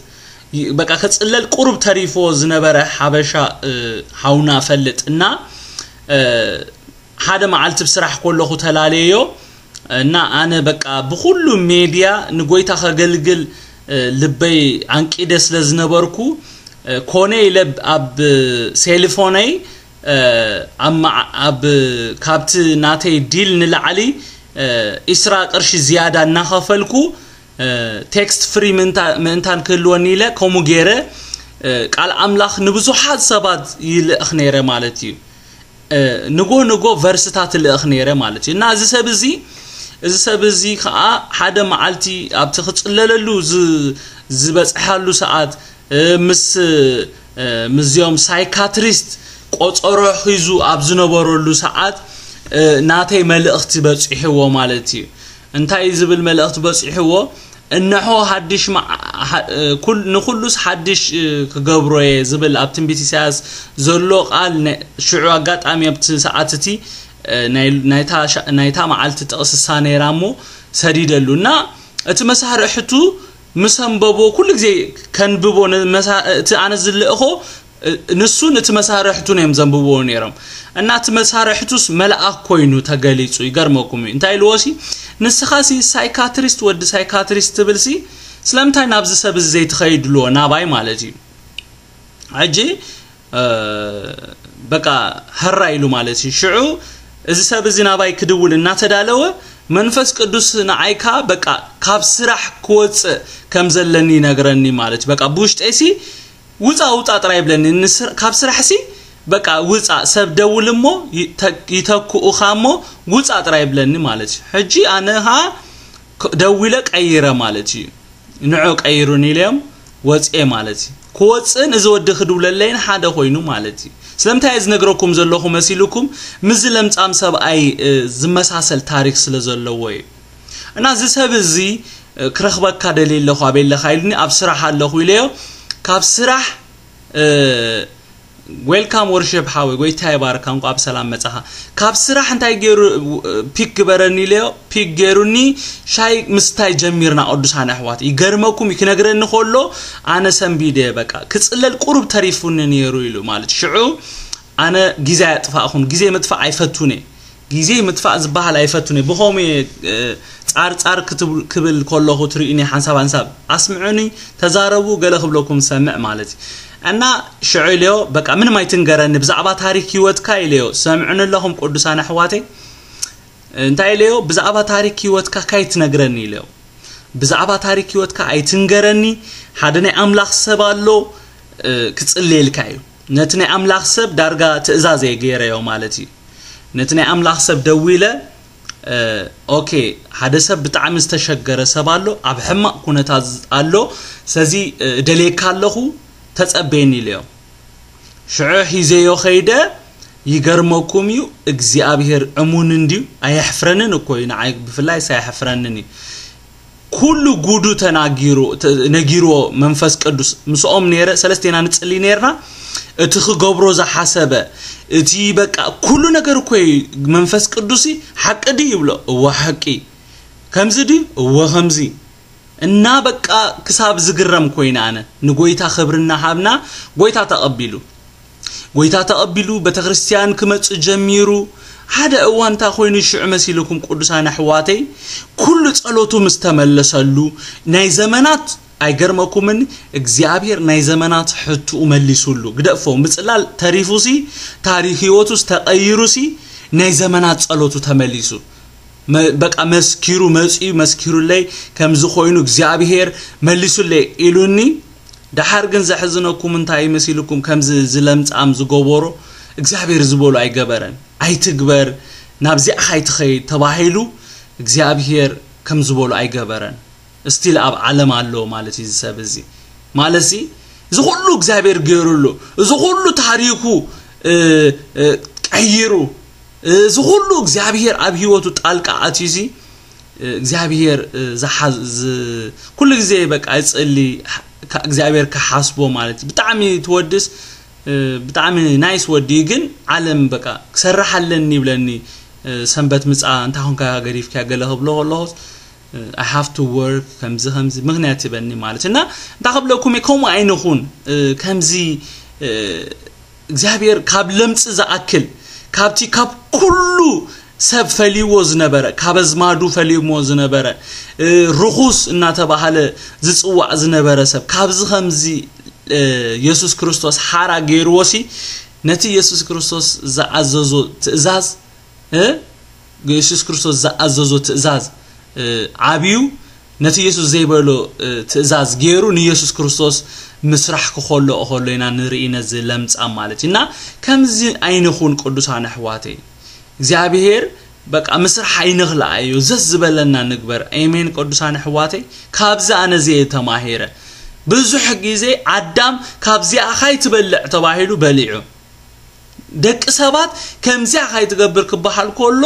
ይ- በቃ ክጽለል ቁሩብ ተሪፍዎ ዝነበረ ሓበሻ እ፣ ሓውና እፈልጥ እና እ፣ ሓደ መዓልቲ ብስራሕ ከለኹ ተላለዮ እና ኣነ በቃ ብኩሉ ሜድያ ንጎይታ ከገልግል እ፣ ልበይ ኣንቂደ ስለ ዝነበርኩ እ፣ ኮነ ኢለ ኣብ ሴልፎነይ እ፣ ኣብ መዓ- ኣብ ካብቲ ናተይ ዲል ንላዕሊ እ፣ ኢስራ ቅርሺ ዝያዳ እናኸፈልኩ ቴክስት ፍሪ ምእንታን ክህልወኒ ኢለ ከምኡ ገይረ ቃል ኣምላኽ ንብዙሓት ሰባት ይልእኽ ነይረ ማለት እዩ። ንጎ ንጎ ቨርስታት ይልእኽ ነይረ ማለት እዩ። እና እዚ ሰብ እዚ እዚ ሰብ እዚ ከዓ ሓደ መዓልቲ ኣብቲ ክፅለለሉ ዝበፅሓሉ ሰዓት ምስ ምስዚኦም ሳይካትሪስት ቆፀሮ ሒዙ ኣብ ዝነበረሉ ሰዓት ናተይ መልእኽቲ በፂሕዎ ማለት እዩ። እንታይ ዝብል መልእኽቲ በፂሕዎ? እንሆ ሓድሽ ንኩሉስ ሓድሽ ክገብሮ እየ ዝብል ኣብ ትንቢት ኢሳያስ ዘሎ ቃል ሽዑ ኣጋጣሚ ኣብቲ ሰዓት እቲ ናይታ መዓልቲ ጥቕስሳ ነይራ እሞ ሰዲደሉ እና እቲ መሳርሕቱ ምስ ኣንበቦ ኩሉ ግዜ ከንብቦ እቲ ኣነ ዝልእኾ ንሱን እቲ መሳርሕቱን እዮም ዘንብብዎ ነይሮም እና እቲ መሳርሕቱስ መልኣኽ ኮይኑ ተገሊጹ። ይገርመኩም እዩ እንታይ ኢልዎ ሲ ንስኻ ሲ ሳይካትሪስት ወዲ ሳይካትሪስት ትብል ሲ ስለምንታይ ናብዚ ሰብ እዚ ዘይትኸይድ ኢልዎ ናባይ ማለት እዩ። ሕጂ በቃ ሀራ ኢሉ ማለት እዩ። ሽዑ እዚ ሰብ እዚ ናባይ ክድውል እናተዳለወ መንፈስ ቅዱስ ንዓይካ በቃ ካብ ስራሕ ክወፅእ ከም ዘለኒ ይነግረኒ ማለት እዩ። በቃ ብውሽጠይ ሲ ውፃ ውፃ ጥራይ ይብለኒ። ካብ ስራሕ ሲ በቃ ውፃ ሰብ ደውል እሞ ይተክኡኻ እሞ ውፃ ጥራይ ይብለኒ ማለት እዩ። ሕጂ ኣነ ኻ ደዊለ ቀይረ ማለት እዩ። ንዑ ቀይሩኒ ኢለዮም ወፅኤ ማለት እዩ። ክወፅእን እዚ ወዲ ክድውለለይን ሓደ ኮይኑ ማለት እዩ። ስለምንታይ እየ ዝነግረኩም ዘለኹ መሲልኩም? ምስዚ ለምጻም ሰብኣይ ዝመሳሰል ታሪክ ስለ ዘለዎ እዩ። እና እዚ ሰብ እዚ ክረኽበካ ደልየ ኣለኹ ኣበይ ኣለኻ ኢሉኒ ኣብ ስራሕ ኣለኹ ኢለዮ። ካብ ስራሕ ዌልካም ወርሽፕ ሓወይ ጎይታ ይባርካ እንኳ ብሰላም መጻኻ። ካብ ስራሕ እንታይ ገይሩ ፒክ ግበረኒ ኢለዮ ፒክ ገይሩኒ ሻይ ምስታይ ጀሚርና ቅዱሳን ኣሕዋት። ይገርመኩም እዩ ክነግረኒ ከሎ ኣነ ሰንቢደ በቃ ክጽለል ቁሩብ ተሪፉኒ ነይሩ ኢሉ ማለት ሽዑ ኣነ ግዜ ኣየጥፋእኹን ግዜ ምጥፋእ ኣይፈቱን እየ። ግዜ ምጥፋእ ዝበሃል ኣይፈቱን እየ። ብኸምኡ እየ ጻር ጻር ክብል ከለኹ ትርእዩኒ ሓንሳብ ሓንሳብ ኣስምዑኒ ተዛረቡ ገለ ክብለኩም ዝሰምዕ ማለት እዩ። እና ሽዑ ኢለዮ በቃ ምንም ኣይትንገረኒ ብዛዕባ ታሪክ ህይወትካ ኢለዮ ሰምዑኒ ኣለኹም ቅዱሳን ኣሕዋተይ እንታይ ኢለዮ ብዛዕባ ታሪክ ህይወትካ ካይትነግረኒ ኢለዮ ብዛዕባ ታሪክ ህይወትካ ኣይትንገረኒ ሓደ ናይ ኣምላኽ ሰብ ኣሎ ክጽልየልካ እዩ ነቲ ናይ ኣምላኽ ሰብ ዳርጋ ትእዛዝ እየ ገይረዮ ማለት እዩ። ነቲ ናይ ኣምላኽ ሰብ ደዊለ ኦኬ ሓደ ሰብ ብጣዕሚ ዝተሸገረ ሰብ ኣሎ ኣብ ሕማቕ ኩነታት ኣሎ ስለዚ እደልየካ ኣለኹ ተጸበየኒ ኢለዮ። ሽዑ ሒዘዮ ኸይደ ይገርመኩም እዩ እግዚኣብሔር እሙን እንድዩ ኣየሕፍረንን እኮ እዩ ንዓይ ብፍላይ ሳየሕፍረንን እዩ። ኩሉ ጉዱ ተናጊሩ ነጊርዎ መንፈስ ቅዱስ ምስኦም ነይረ ሰለስቴና ንጽሊ ነይርና እቲ ክገብሮ ዝሓሰበ እቲ በቃ ኩሉ ነገር እኮ መንፈስ ቅዱስ ሓቂ ድዩ ይብሎ እወ ሓቂ ከምዚ ድዩ እወ ከምዚ እና በቃ ክሳብ ዝግረም ኮይነ ኣነ ንጎይታ ክብሪ እናሃብና ጎይታ ተቐቢሉ ጎይታ ተቐቢሉ ቤተክርስትያን ክመጽእ ጀሚሩ ሓደ እዋን እንታይ ኮይኑ ሽዑ መሲልኩም ቅዱሳን ኣሕዋተይ ኩሉ ጸሎቱ ምስ ተመለሰሉ ናይ ዘመናት ኣይገርመኩምን እግዚኣብሔር ናይ ዘመናት ሕትኡ መሊሱሉ ግደፎ ምጽላል ተሪፉሲ ታሪክ ህይወቱስ ተቐይሩሲ ናይ ዘመናት ጸሎቱ ተመሊሱ በቃ መስኪሩ መጺኡ መስኪሩለይ ከምዚ ኮይኑ እግዚኣብሔር መሊሱለይ ኢሉኒ። ደሓር ግን ዘሕዝነኩም እንታይ መሲልኩም ከምዚ ዝለምጻም ዝገበሮ እግዚኣብሔር ዝበሎ ኣይገበረን። ኣይትግበር ናብዚኣ ካይትኸይድ ተባሂሉ እግዚኣብሔር ከም ዝበሎ ኣይገበረን። እስቲል ኣብ ዓለም ኣሎ ማለት እዩ ዝሰብ እዚ ማለት እዚ ኩሉ እግዚኣብሔር ገይሩሉ እዚ ኩሉ ታሪኩ ቀይሩ እዚ ኩሉ እግዚኣብሔር ኣብ ህይወቱ ጣልቃ ኣትዩዚ እግዚኣብሔር ዝሓዝ ኩሉ ግዜ በቃ ይጽሊ እግዚኣብሔር ክሓስቦ ማለት እዩ። ብጣዕሚ ትወድስ ብጣዕሚ ናይስ ወዲ ግን ዓለም በቃ ክሰርሕ ኣለኒ ይብለኒ። ሰንበት ምጻ እንታይ ኾንካ ገዲፍካ ገለ ክብሎ ከለኹስ I have to work ከምዚ ከምዚ ምክንያት ይበኒ ማለት እና እንታይ ክብለኩም ከምኡ ኣይንኹን። ከምዚ እግዚኣብሔር ካብ ለምጽ ዝኣክል ካብቲ ካብ ኩሉ ሰብ ፈልይዎ ዝነበረ ካብ ኣዝማዱ ፈልይዎ ዝነበረ ርኹስ እናተባሃለ ዝጽዋዕ ዝነበረ ሰብ ካብዚ ከምዚ የሱስ ክርስቶስ ሓራ ገይርዎ ሲ ነቲ የሱስ ክርስቶስ ዝኣዘዞ ትእዛዝ የሱስ ክርስቶስ ዝኣዘዞ ትእዛዝ ዓብዩ ነቲ የሱስ ዘይበሎ ትእዛዝ ገይሩ ንየሱስ ክርስቶስ ምስራሕ ክኸሎ ከሎ ኢና ንርኢ ነዚ ለምጻም ማለት እዩ እና ከምዚ ኣይንኹን ቅዱሳን ኣሕዋተይ እግዚኣብሔር በቃ ምስራሕ ኣይንኽልኣዮ ዘስ ዝበለና ንግበር ኣሜን ቅዱሳን ኣሕዋተይ ካብዚ ኣነ ዘየ ተማሂረ ብዙሕ ግዜ ኣዳም ካብዚኣ ካይትበልዕ ተባሂሉ በሊዑ ደቂ ሰባት ከምዚኣ ካይትገብር ክበሃል ከሎ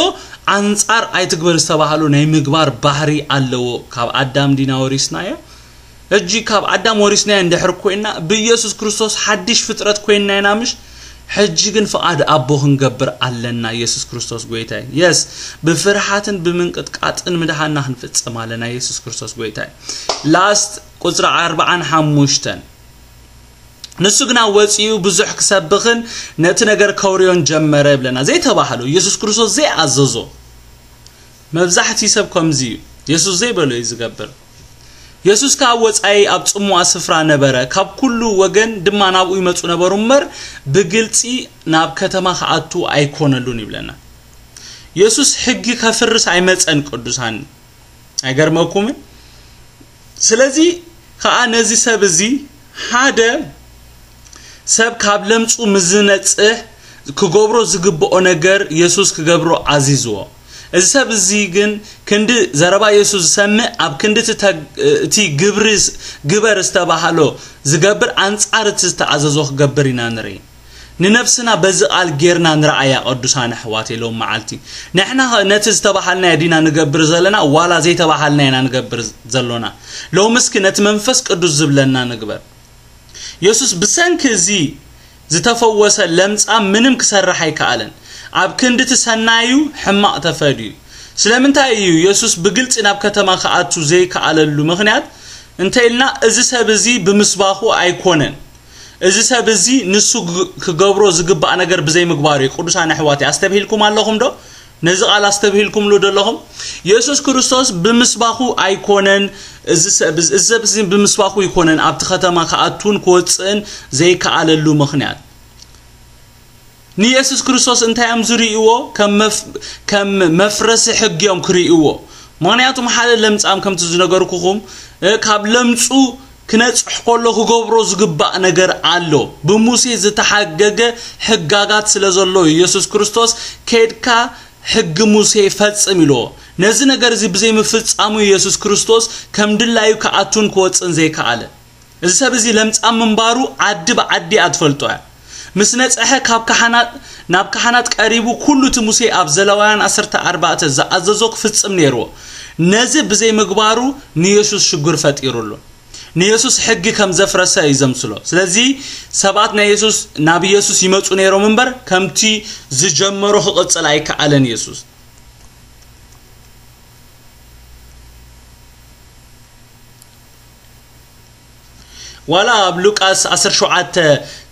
ኣንጻር ኣይትግበር ዝተባህሉ ናይ ምግባር ባህሪ ኣለዎ ካብ ኣዳም ዲና ወሪስናዮ ሕጂ ካብ ኣዳም ወሪስናዮ እንድሕር ኮይና ብኢየሱስ ክርስቶስ ሓድሽ ፍጥረት ኮይና ኢና ምሽ ሕጂ ግን ፍቓድ ኣቦ ክንገብር ኣለና ኢየሱስ ክርስቶስ ጎይታይ የስ ብፍርሃትን ብምንቅጥቃጥን ምድሃና ክንፍጽም ኣለና ኢየሱስ ክርስቶስ ጎይታይ ላስት ቁጽሪ ኣርባዓን ሓሙሽተን ንሱ ግና ወፂኡ ብዙሕ ክሰብኽን ነቲ ነገር ከውርዮን ጀመረ ይብለና ዘይተባህሉ ኢየሱስ ክርስቶስ ዘይኣዘዞ መብዛሕቲ ሰብ ከምዚ እዩ ኢየሱስ ዘይበሎ እዩ ዝገብር ኢየሱስ ከዓ ወፃኢ ኣብ ፅሙዋ ስፍራ ነበረ ካብ ኩሉ ወገን ድማ ናብኡ ይመፁ ነበሩ እምበር ብግልፂ ናብ ከተማ ክኣቱ ኣይኮነሉን ይብለና ኢየሱስ ሕጊ ከፍርስ ኣይመፀን ቅዱሳን ኣይገርመኩምን ስለዚ ከዓ ነዚ ሰብ እዚ ሓደ ሰብ ካብ ለምጹ ምዝነጽህ ክገብሮ ዝግብኦ ነገር የሱስ ክገብሮ ኣዚዝዎ እዚ ሰብ እዚ ግን ክንዲ ዘረባ የሱስ ዝሰምዕ ኣብ ክንዲ እቲ ግብሪ ግበር ዝተባህሎ ዝገብር ኣንጻር እቲ ዝተኣዘዞ ክገብር ኢና ንርኢ ንነፍስና በዚ ቃል ጌርና ንረኣያ ቅዱሳን ኣሕዋተይ ሎም መዓልቲ ንሕና ነቲ ዝተባሃልናዮ ዲና ንገብር ዘለና ዋላ ዘይተባሃልናዮ ኢና ንገብር ዘሎና ሎምስኪ ነቲ መንፈስ ቅዱስ ዝብለና ንግበር የሱስ ብሰንኪ እዚ ዝተፈወሰ ለምጻም ምንም ክሰርሕ ኣይከኣለን ኣብ ክንዲ እቲ ሰናዩ ሕማቕ ተፈድዩ ስለምንታይ እዩ የሱስ ብግልጺ ናብ ከተማ ክኣቱ ዘይከኣለሉ ምኽንያት እንተ ኢልና እዚ ሰብ እዚ ብምስባኹ ኣይኮነን እዚ ሰብ እዚ ንሱ ክገብሮ ዝግባእ ነገር ብዘይምግባሩ እዩ ቅዱሳን ኣሕዋተይ ኣስተብሂልኩም ኣለኹም ዶ ነዚ ቃል ኣስተብሂልኩምሉ ደለኹም የሱስ ክርስቶስ ብምስባኹ ኣይኮነን እዚ ሰብ እዚ ብምስባኹ ይኮነን ኣብቲ ከተማ ክኣቱን ክወፅእን ዘይከኣለሉ ምኽንያት ንየሱስ ክርስቶስ እንታይ እዮም ዝርእይዎ ከም መፍረሲ ሕጊ እዮም ክርእይዎ ምኽንያቱም ሓደ ለምጻም ከምቲ ዝነገርኩኹም ካብ ለምጹ ክነጽሕ ከሎ ክገብሮ ዝግባእ ነገር ኣሎ ብሙሴ ዝተሓገገ ሕጋጋት ስለ ዘሎ ኢየሱስ ክርስቶስ ከድካ ሕጊ ሙሴ ፈጽም ኢልዎ ነዚ ነገር እዚ ብዘይምፍጻሙ ኢየሱስ ክርስቶስ ከም ድላዩ ክኣቱን ክወጽን ዘይከኣለ እዚ ሰብ እዚ ለምጻም ምንባሩ ዓዲ ብዓዲ ኣትፈልጦ እያ ምስ ነጸሐ ካብ ካህናት ናብ ካህናት ቀሪቡ ኩሉ እቲ ሙሴ ኣብ ዘለዋውያን ዓሰርተ ኣርባዕተ ዝኣዘዞ ክፍጽም ነይርዎ ነዚ ብዘይምግባሩ ንየሱስ ሽጉር ፈጢሩሉ ንየሱስ ሕጊ ከም ዘፍረሰ እዩ ዘምስሎ ስለዚ ሰባት ናይ የሱስ ናብ ኢየሱስ ይመፁ ነይሮም እምበር ከምቲ ዝጀመሮ ክቕፅል ኣይከኣለን የሱስ ዋላ ኣብ ሉቃስ ዓሰርተ ሸውዓተ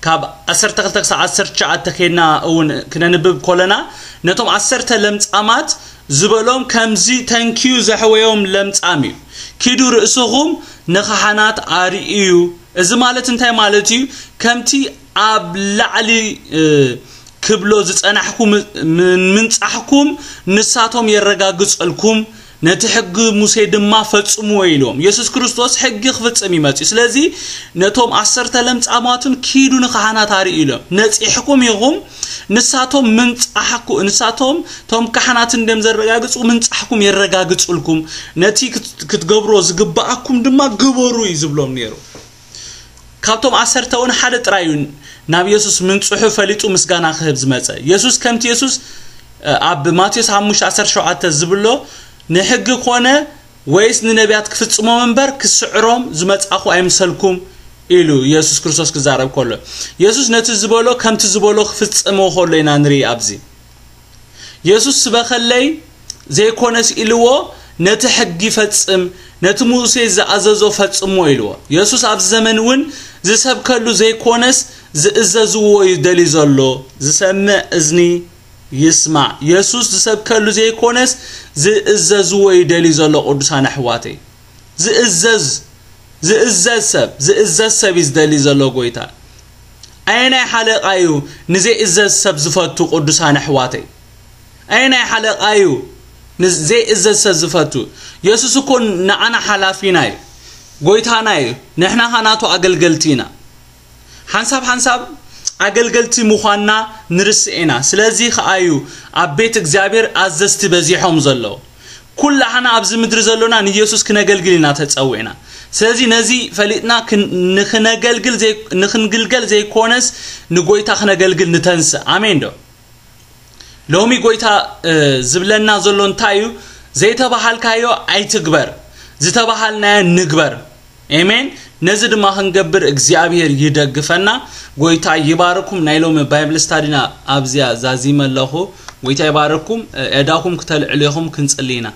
ካብ ዓሰርተ ክልተ ክሳብ ዓሰርተ ትሽዓተ ከይድና እውን ክነንብብ ኮለና ነቶም ዓሰርተ ለምጻማት ዝበሎም ከምዚ ተንኪዩ ዘሕወዮም ለምጻም እዩ ኪዱ ርእስኹም ንኻህናት ኣርእዩ እዚ ማለት እንታይ ማለት እዩ ከምቲ ኣብ ላዕሊ ክብሎ ዝጸናሕኩ ምንጻሕኩም ንሳቶም የረጋግጸልኩም ነቲ ሕጊ ሙሴ ድማ ፈጽምዎ ኢልዎም የሱስ ክርስቶስ ሕጊ ክፍጽም ይመጽእ ስለዚ ነቶም ዓሰርተ ለምጻማትን ኪዱ ንካህናት ኣርኢ ኢሎም ነጺሕኩም ኢኹም ንሳቶም ምንጻሕኩ ንሳቶም ቶም ካህናት እንደም ዘረጋግጹ ምንጻሕኩም የረጋግጹልኩም ነቲ ክትገብሮ ዝግባኣኩም ድማ ግበሩ እዩ ዝብሎም ነይሩ ካብቶም ዓሰርተ እውን ሓደ ጥራይ እዩ ናብ የሱስ ምንጽሑ ፈሊጡ ምስጋና ክህብ ዝመጸ የሱስ ከምቲ የሱስ ኣብ ማቴዎስ ሓሙሽተ ዓሰርተ ሸውዓተ ዝብሎ፣ ንሕጊ ኮነ ወይስ ንነቢያት ክፍጽሞም እምበር ክስዕሮም ዝመጻኹ ኣይምሰልኩም ኢሉ ኢየሱስ ክርስቶስ ክዛረብ ከሎ። ኢየሱስ ነቲ ዝበሎ ከምቲ ዝበሎ ክፍጽሞ ከሎ ኢና ንርኢ ኣብዚ። ኢየሱስ ስበኸለይ ዘይኮነስ ኢልዎ፣ ነቲ ሕጊ ፈጽም፣ ነቲ ሙሴ ዝኣዘዞ ፈጽሞ ኢልዎ። ኢየሱስ ኣብዚ ዘመን እውን ዝሰብከሉ ዘይኮነስ ዝእዘዝዎ እዩ ደልዩ ዘሎ። ዝሰምዕ እዝኒ ይስማዕ። ኢየሱስ ዝሰብከሉ ዘይኮነስ ዝእዘዝዎ እዩ ደልዩ ዘሎ። ቅዱሳን ኣሕዋተይ፣ ዝእዘዝ ዝእዘዝ ሰብ ዝእዘዝ ሰብ እዩ ዝደሊ ዘሎ ጎይታ። ኣየናይ ሓለቓ እዩ ንዘይእዘዝ ሰብ ዝፈቱ? ቅዱሳን ኣሕዋተይ፣ ኣየናይ ሓለቓ እዩ ንዘይእዘዝ ሰብ ዝፈቱ? ኢየሱስ እኮ ንዓና ሓላፊና እዩ፣ ጎይታና እዩ። ንሕና ኸዓ ናቱ ኣገልገልቲ ኢና። ሓንሳብ ሓንሳብ ኣገልገልቲ ምዃንና ንርስዕ ኢና። ስለዚ ኸዓ እዩ ኣብ ቤት እግዚኣብሔር ኣዘዝቲ በዚሖም ዘለዉ። ኩላህና ኣብዚ ምድሪ ዘሎና ንኢየሱስ ክነገልግል ኢና ተጸዊዕና። ስለዚ ነዚ ፈሊጥና ክን-፣ ንኽነገልግል ዘይ-፣ ንኽንግልገል ዘይኮነስ ንጎይታ ክነገልግል ንተንስእ። ኣሜን ዶ? ሎሚ ጎይታ፣ እ፣ ዝብለና ዘሎ እንታይ እዩ? ዘይተባሃልካዮ ኣይትግበር፣ ዝተባሃልናዮ ንግበር። ኤሜን። ነዚ ድማ ክንገብር እግዚኣብሔር ይደግፈና። ጎይታ ይባርኩም። ናይ ሎሚ ባይብል ስታዲና ኣብዚኣ ዛዚመ ኣለኹ። ጎይታ ይባርኩም። እ፣ ዕዳኹም ክተልዕሉ ኢኹም። ክንጽሊ ኢና።